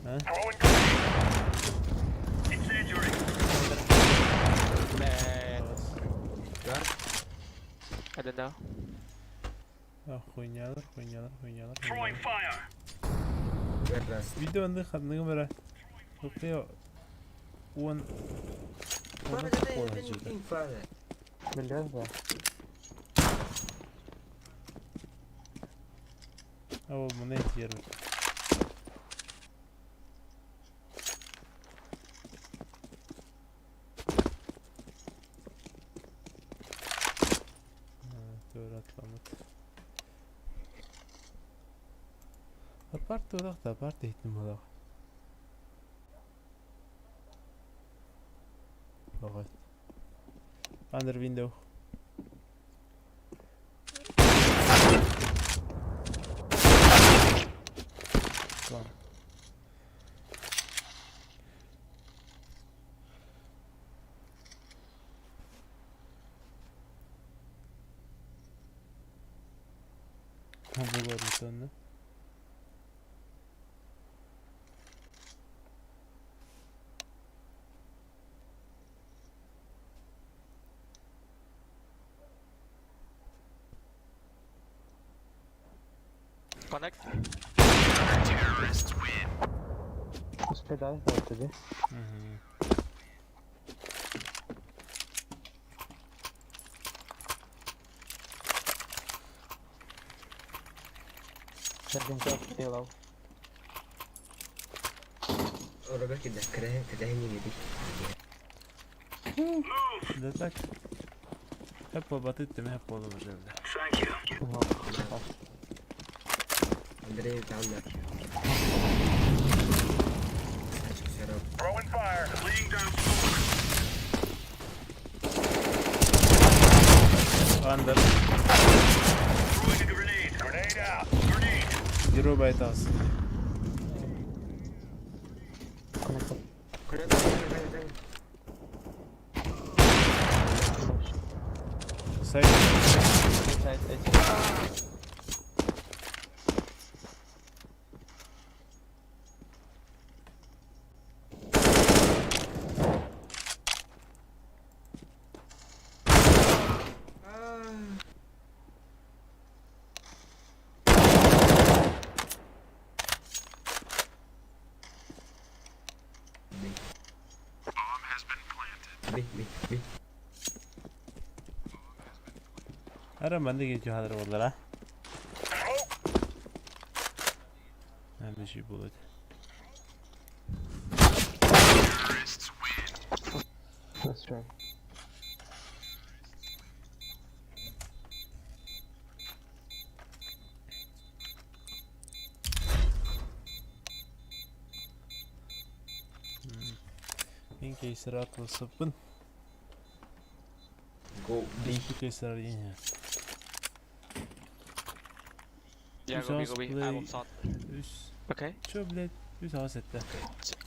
А? Throwing grenade. Incendiary. Man, Бар? I don't know. А, хуйнялар, хуйнялар, хуйнялар. Throwing хуйнялар. fire. Раз. Видео ханныгы бара. Тукты он Фаза, Фаза. Биллер, да. А ол мына жер. Doğru atlamat. Apart olarak da apart eğitim olarak. Wacht. Under window. Klaar. Hamburger return. Connect. Успей, да, вот тебе. Угу. Сергенчак делал. Роберт киде, кіре, кіре не веди. Move. Да так. Hep batıttım hep oğlum herhalde. Thank you. Андрей там да. Throwing fire. Laying down smoke. Under. Throwing a grenade. Grenade out. Grenade. Zero by toss. Connector. Кіре, кіре, кіре. Side. Inside, эти. Би, би, би. Ara ben de geçiyor hazır oldular ha. Nerede şey buldu. Let's try. Кейсер атылысыппын. Go B. Кейсер иһэ. Yeah, go B, go B. I will shot. Үс. Okay. Чё, блядь? Үс аҕыс этэ.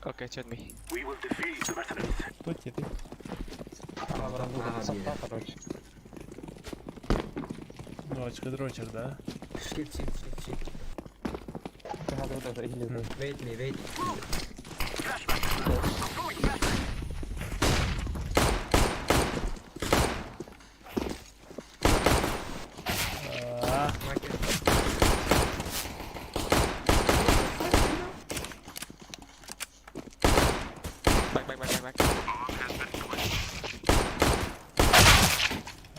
Okay, chat me. We will defeat the veterans. Кто тебе? Сапта, короче. Ну, очко дрочер, да? Shift, shift, shift, shift. Хада даже или Wait me, wait. А, Market. Back, back, back, back, back.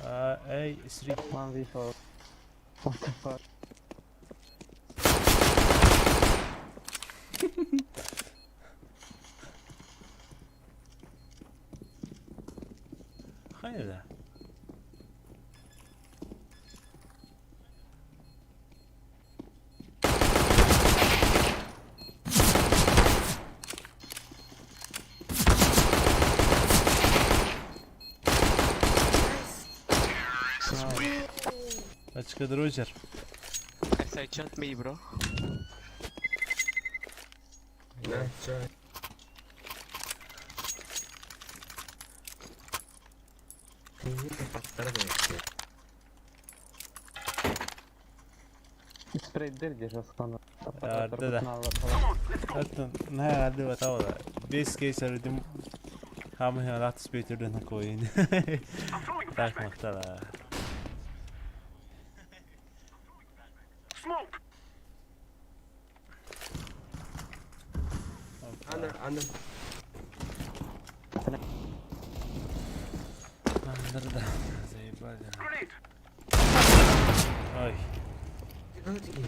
а, эй, сри. 1v4. What the fuck? Хайда. Очко дрочер. I say chat me, bro. Nice try. Спрейдер держа скана. Да, да, да. Оттон наһаа ардыбата Бес кейсер дим хамы лат спейтерден коин. Так мактала. Smoke. Under, under. Андерда. Заебали. Grenade. Ой. Go to E.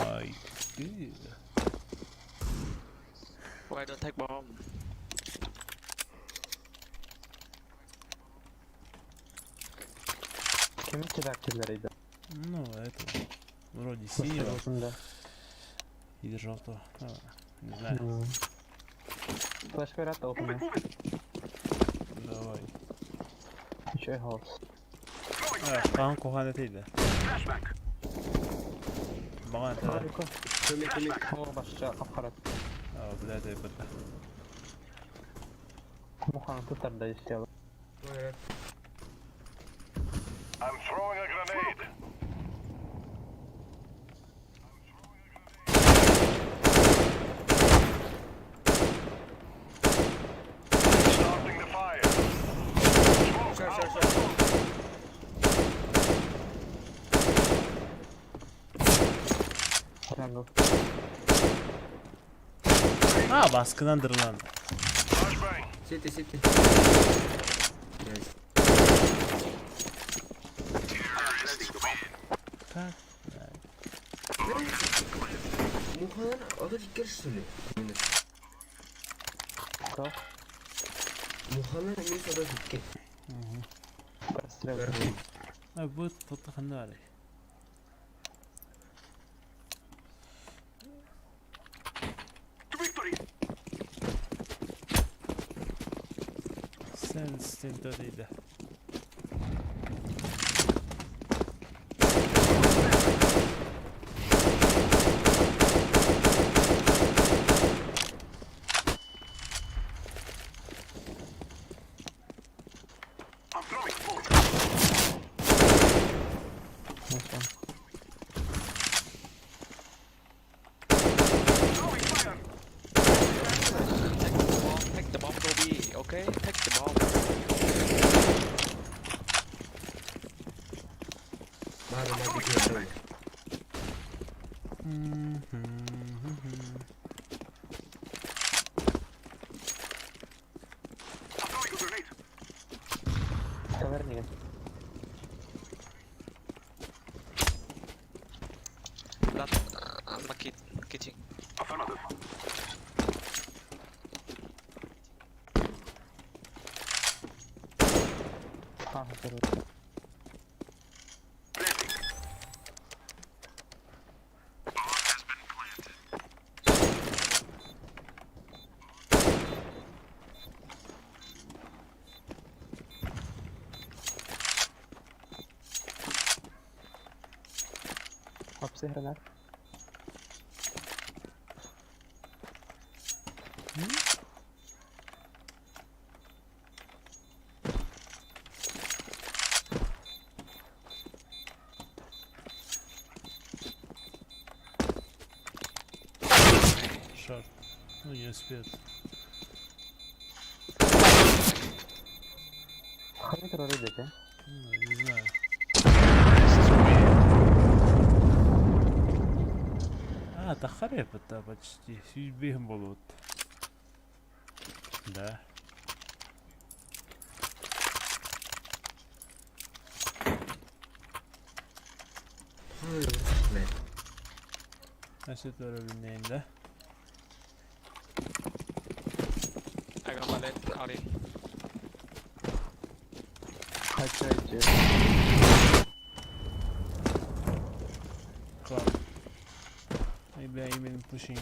Ой. Ты. Why don't take bomb? Kimin кидактилерiydi? Ну, это вроде синего Осында. или желтого. Ну, не знаю. Флеш берет open. Давай. Еще и голос. А, пан кухан этейdi. Flashbang. Баған это. Come here, come here. О, башча аппарат. А, блядь, это. Муханы тутар да истел. Go I'm throwing a grenade. Starting the fire. Smoke Sure, out. sure, sure. Jungle. А, baskındandır lan. Flashbang. City, city. Nice. Так. Мухалар 32 что ли? Минус. Кто? Мухалар минус 32. Прострел. А, bu tuttu var. To victory. Sen stentöriydi. I'm throwing smoke. Nice one. Throwing fire. Take the bomb, take the bomb, go B. Okay, take the bomb. Надо, надо, бегать. I'm throwing a grenade. Таверни. That market kitchen. Affirmative. А, сэр. Апсы гранат. Short. Ну, не успеет. Ханна турар эбит, э? Ну, не знаю. А, это хареп это почти. Сүүс болот. Да. Мэ. Значит, уровень, да? I got my leg out in. Хотя эти. Club. Maybe I'm even pushing.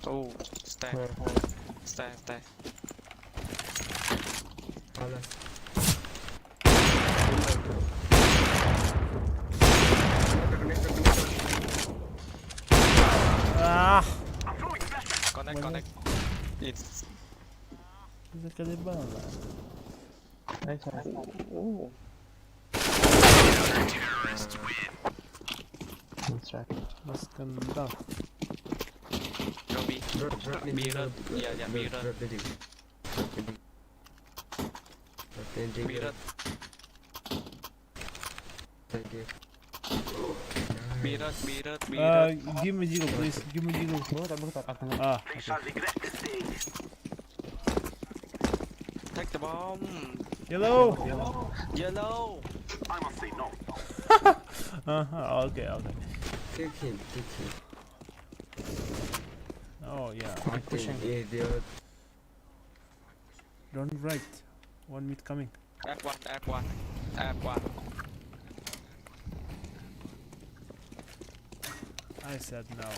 Oh, stack, Where? stack, stack. Палас. А, Connect, connect. It's заколебала. Nice, nice. Nice try. На скандал. go B. Drop, drop me. B run. Yeah, yeah, B run. Drop building. Drop building. Drop building. B run. Thank you. B run, B run, B Uh, run. give me jiggle, please. Give me jiggle. Бу да бу да атына. А, They окей. shall regret this day. Take the bomb. Yellow! Yellow. I must say no. Ага, окей, окей. Kick him, kick him. Oh, yeah. Fucking idiot. Don't right. One mid coming. F1, F1, F1. I said no.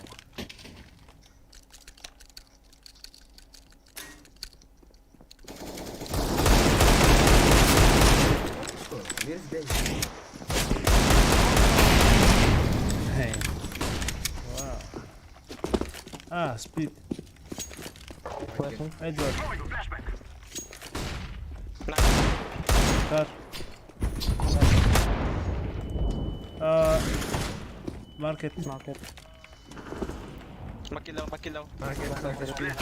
Oh, where's Ben? Hey. Wow. Ah, speed. Flashing. Edward. Throwing a flashbang. Nice. Car. Market. Market. Makilaw, makilaw. Market, market, speed.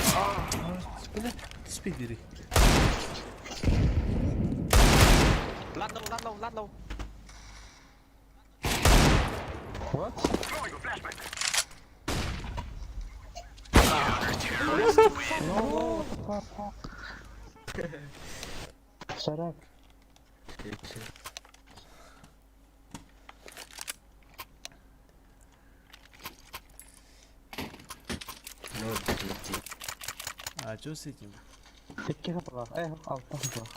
Speed. Speed бери. Lát low, lát low, lát low. What? Throwing a flashbang. No. Fuck, fuck. Shut up. Shit, shit. No, GG. А что с этим? Икки хапала. Э, алта хапала.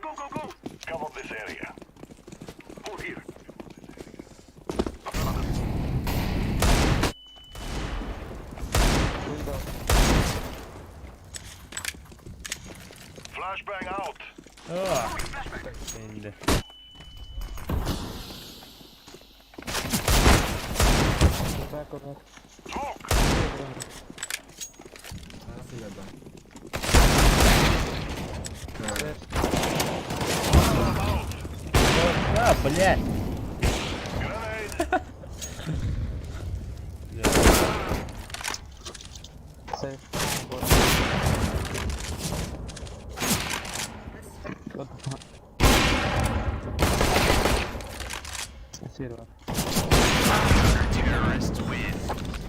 Go, go, go. Cover this area. Hold here. Flashbang out. А, Энди. Back or back. Smoke. Палас на ба. А, блядь. Grenade. Safe. What the fuck? Сир бар.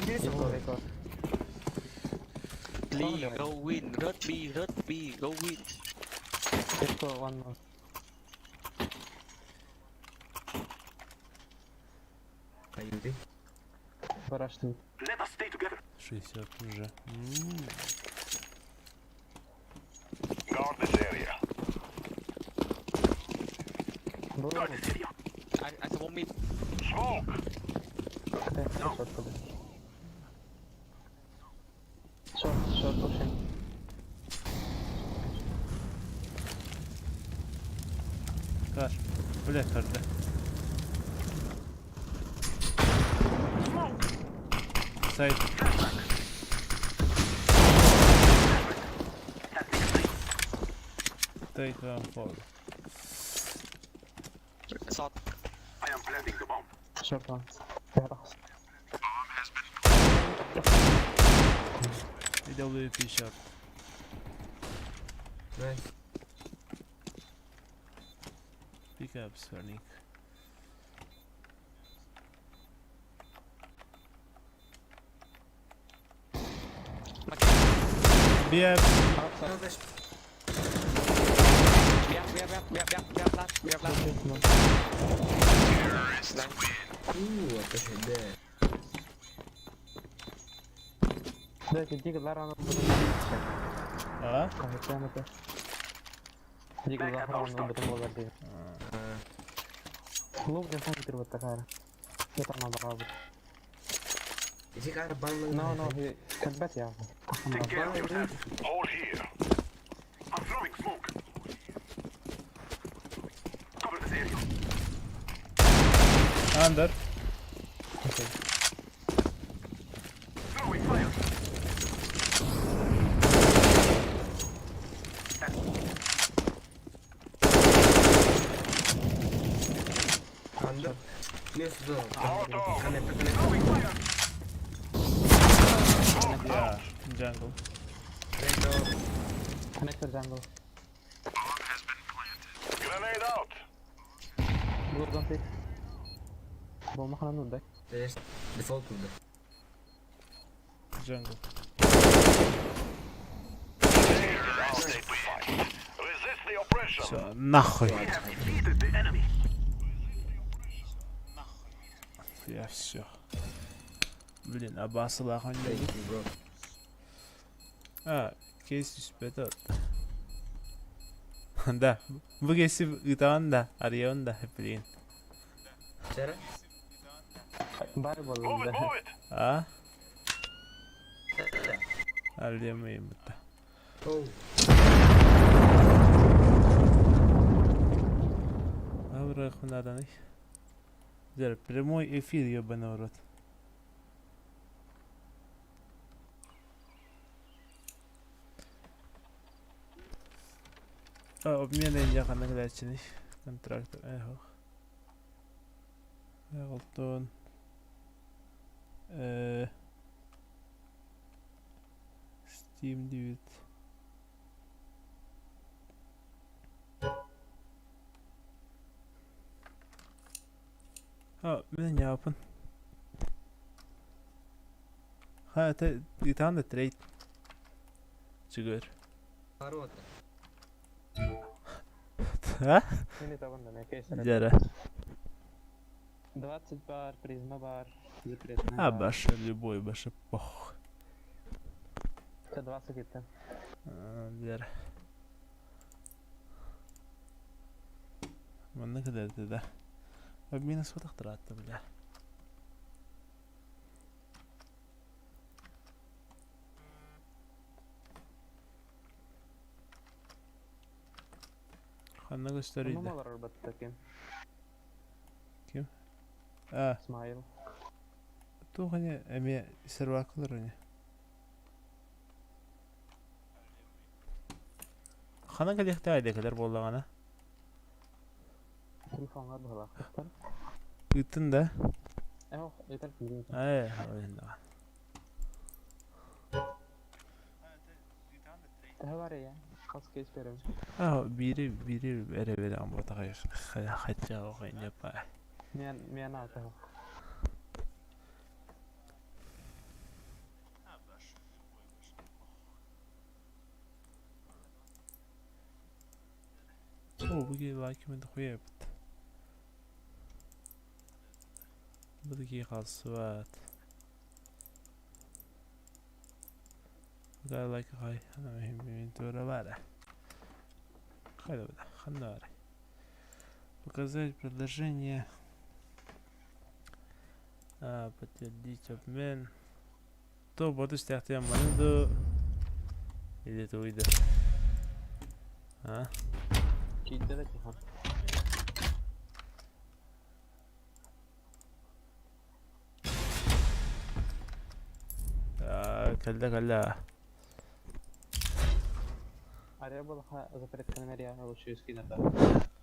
Eco, eco. Please go win. Rớt B, rớt B, go win. Eco, one more. А, Юрий? Барашты. Let us stay together. 60 уже. М. Guard this area. Bro, Guard this area. I smoke mid. Smoke. short куда? Short, short, вообще. Каш. Бля, көрдө. Сайт. Take one for. Short. I am planting the bomb. Short one. Я рахс. AWP short. Nice. Pick up Sonic. BF. Arkadaş We have, we have, we have, we have, we have last, we have last. Nice. Uuu, ateş Дайте диглар аны А? Диглар аны бутын болар дейм. Лук ден сан китир баттахара. Я там надо İki kar banla. No, no, he кэлбэт я. Take care of yourself. Hold here. I'm throwing smoke. Cover this area. Under. Throwing fire. Under. Ne suda? Molotov. Kanepe kanepe. Throwing fire. Yeah. Jungle. Retro. Connector jungle. Grenade out. Blue don't pick. Bomba ханан нурдай. Default burada. Jungle. Our day to fight. Resist the oppression. Все, нахуй. We have defeated the enemy. Я все. Блин, абасылах он Thank you bro. А, кейс түспэт Да, бу кейси ытаан да, арыйан да, блин. Сера? Бар Move болду. it, move it. А? Арыйамайым бутта. Oh. Абрахманаданый. Дер, прямой эфир, ебаный в рот. А, обмены яхана глячный. Контракт, эхо. Алтон. Steam 9. А, мен япын. Ха, это итан да трейд. Чигөр. Парот. А? Мени табан да мен кейс. Дера. 20 бар, призма бар, запретная. А, баша, любой, баша, пох. 20 кетти. Дера. Манна кадерди да. Обмена сотақ тұратты, бля. Ханна gösteriydi. Мама алар батта кем? А, Смайл. туғыне эме сервакылар уне. Хана калехте айдекелер боллагана. Телефонга балактар. Ыттын да. Эх, это фильм. Ай, ойында. Бар я. Кас кейс берем. А, бири бири бере бере амботага хатча огайня па. Мен мен ата. О, буги лайкмен хуебт. Буги халсват. Хай Показать предложение. А, подтвердить обмен. То буду стяхтя монету. Или это выйдет? А? Киирдэ да тихон. Кэллэ кэллэ. Ария буолаха запретканы мэрия лучше скинерда.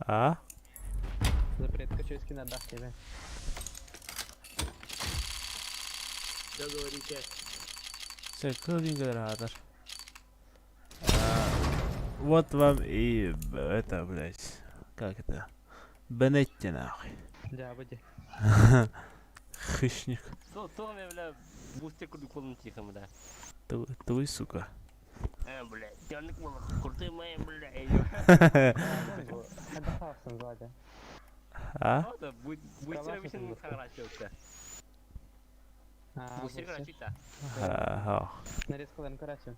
А? Запретка чуть скинерда тебе. Что говорите? Все, кылдингер Вот вам и это, блядь, как это? Бенетти нахуй. Да, буди. Хищник. То бля, бустер курдук болун тихо, бля. Твой, сука. Э, бля, тяник бол, курты мои, бля. Хәдә хавсын сзади. А? Да, бустер бишен харачылды. А, Бустер карачыта. Ага. Нарезкаларын көрәсең.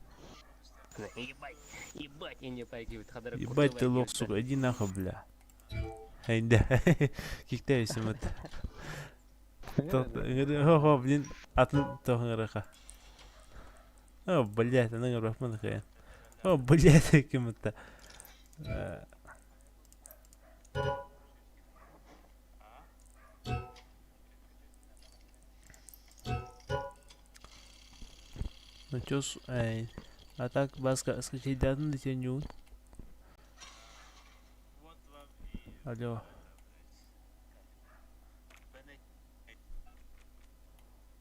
Ебать, ебать, я не пайки, хадар. Ебать ты лох, сука, иди нахуй, бля. Айда. Киктайсың вот. Хо, блин, атын тоғыңырықа. О, блядь, аны рахман хаян. О, блядь, кем это? Ну чё, эй, а так баска скачайдатын десең Алло.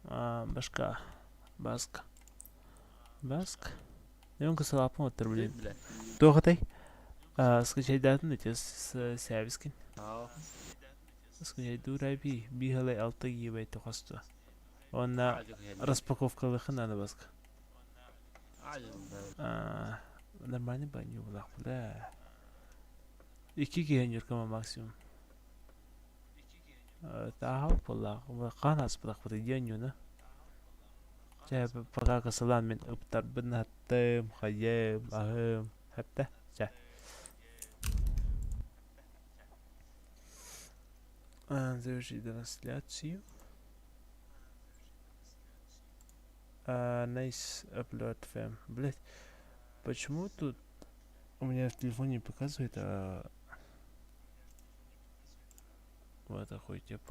А, башка. Баска. Баск. Нем кысалапын оттыр, блин. Тоғатай. Скачайдатын дете сервискин. Скачай дураби бихалай алты гигабайт тохасту. Онна распаковкалыхын аны баска. Нормальный баню булак, бля. Икки киһи юркама максимум. Таахал булак, канас булак бу диэн юна. Чэ, пока кысылан мин ыптарбын хаттым, хайым, ахым, хәптә. Чэ. Завершить трансляцию. Nice upload fam. Блять, почему тут у меня в телефоне показывает, а... Вот охуеть, я.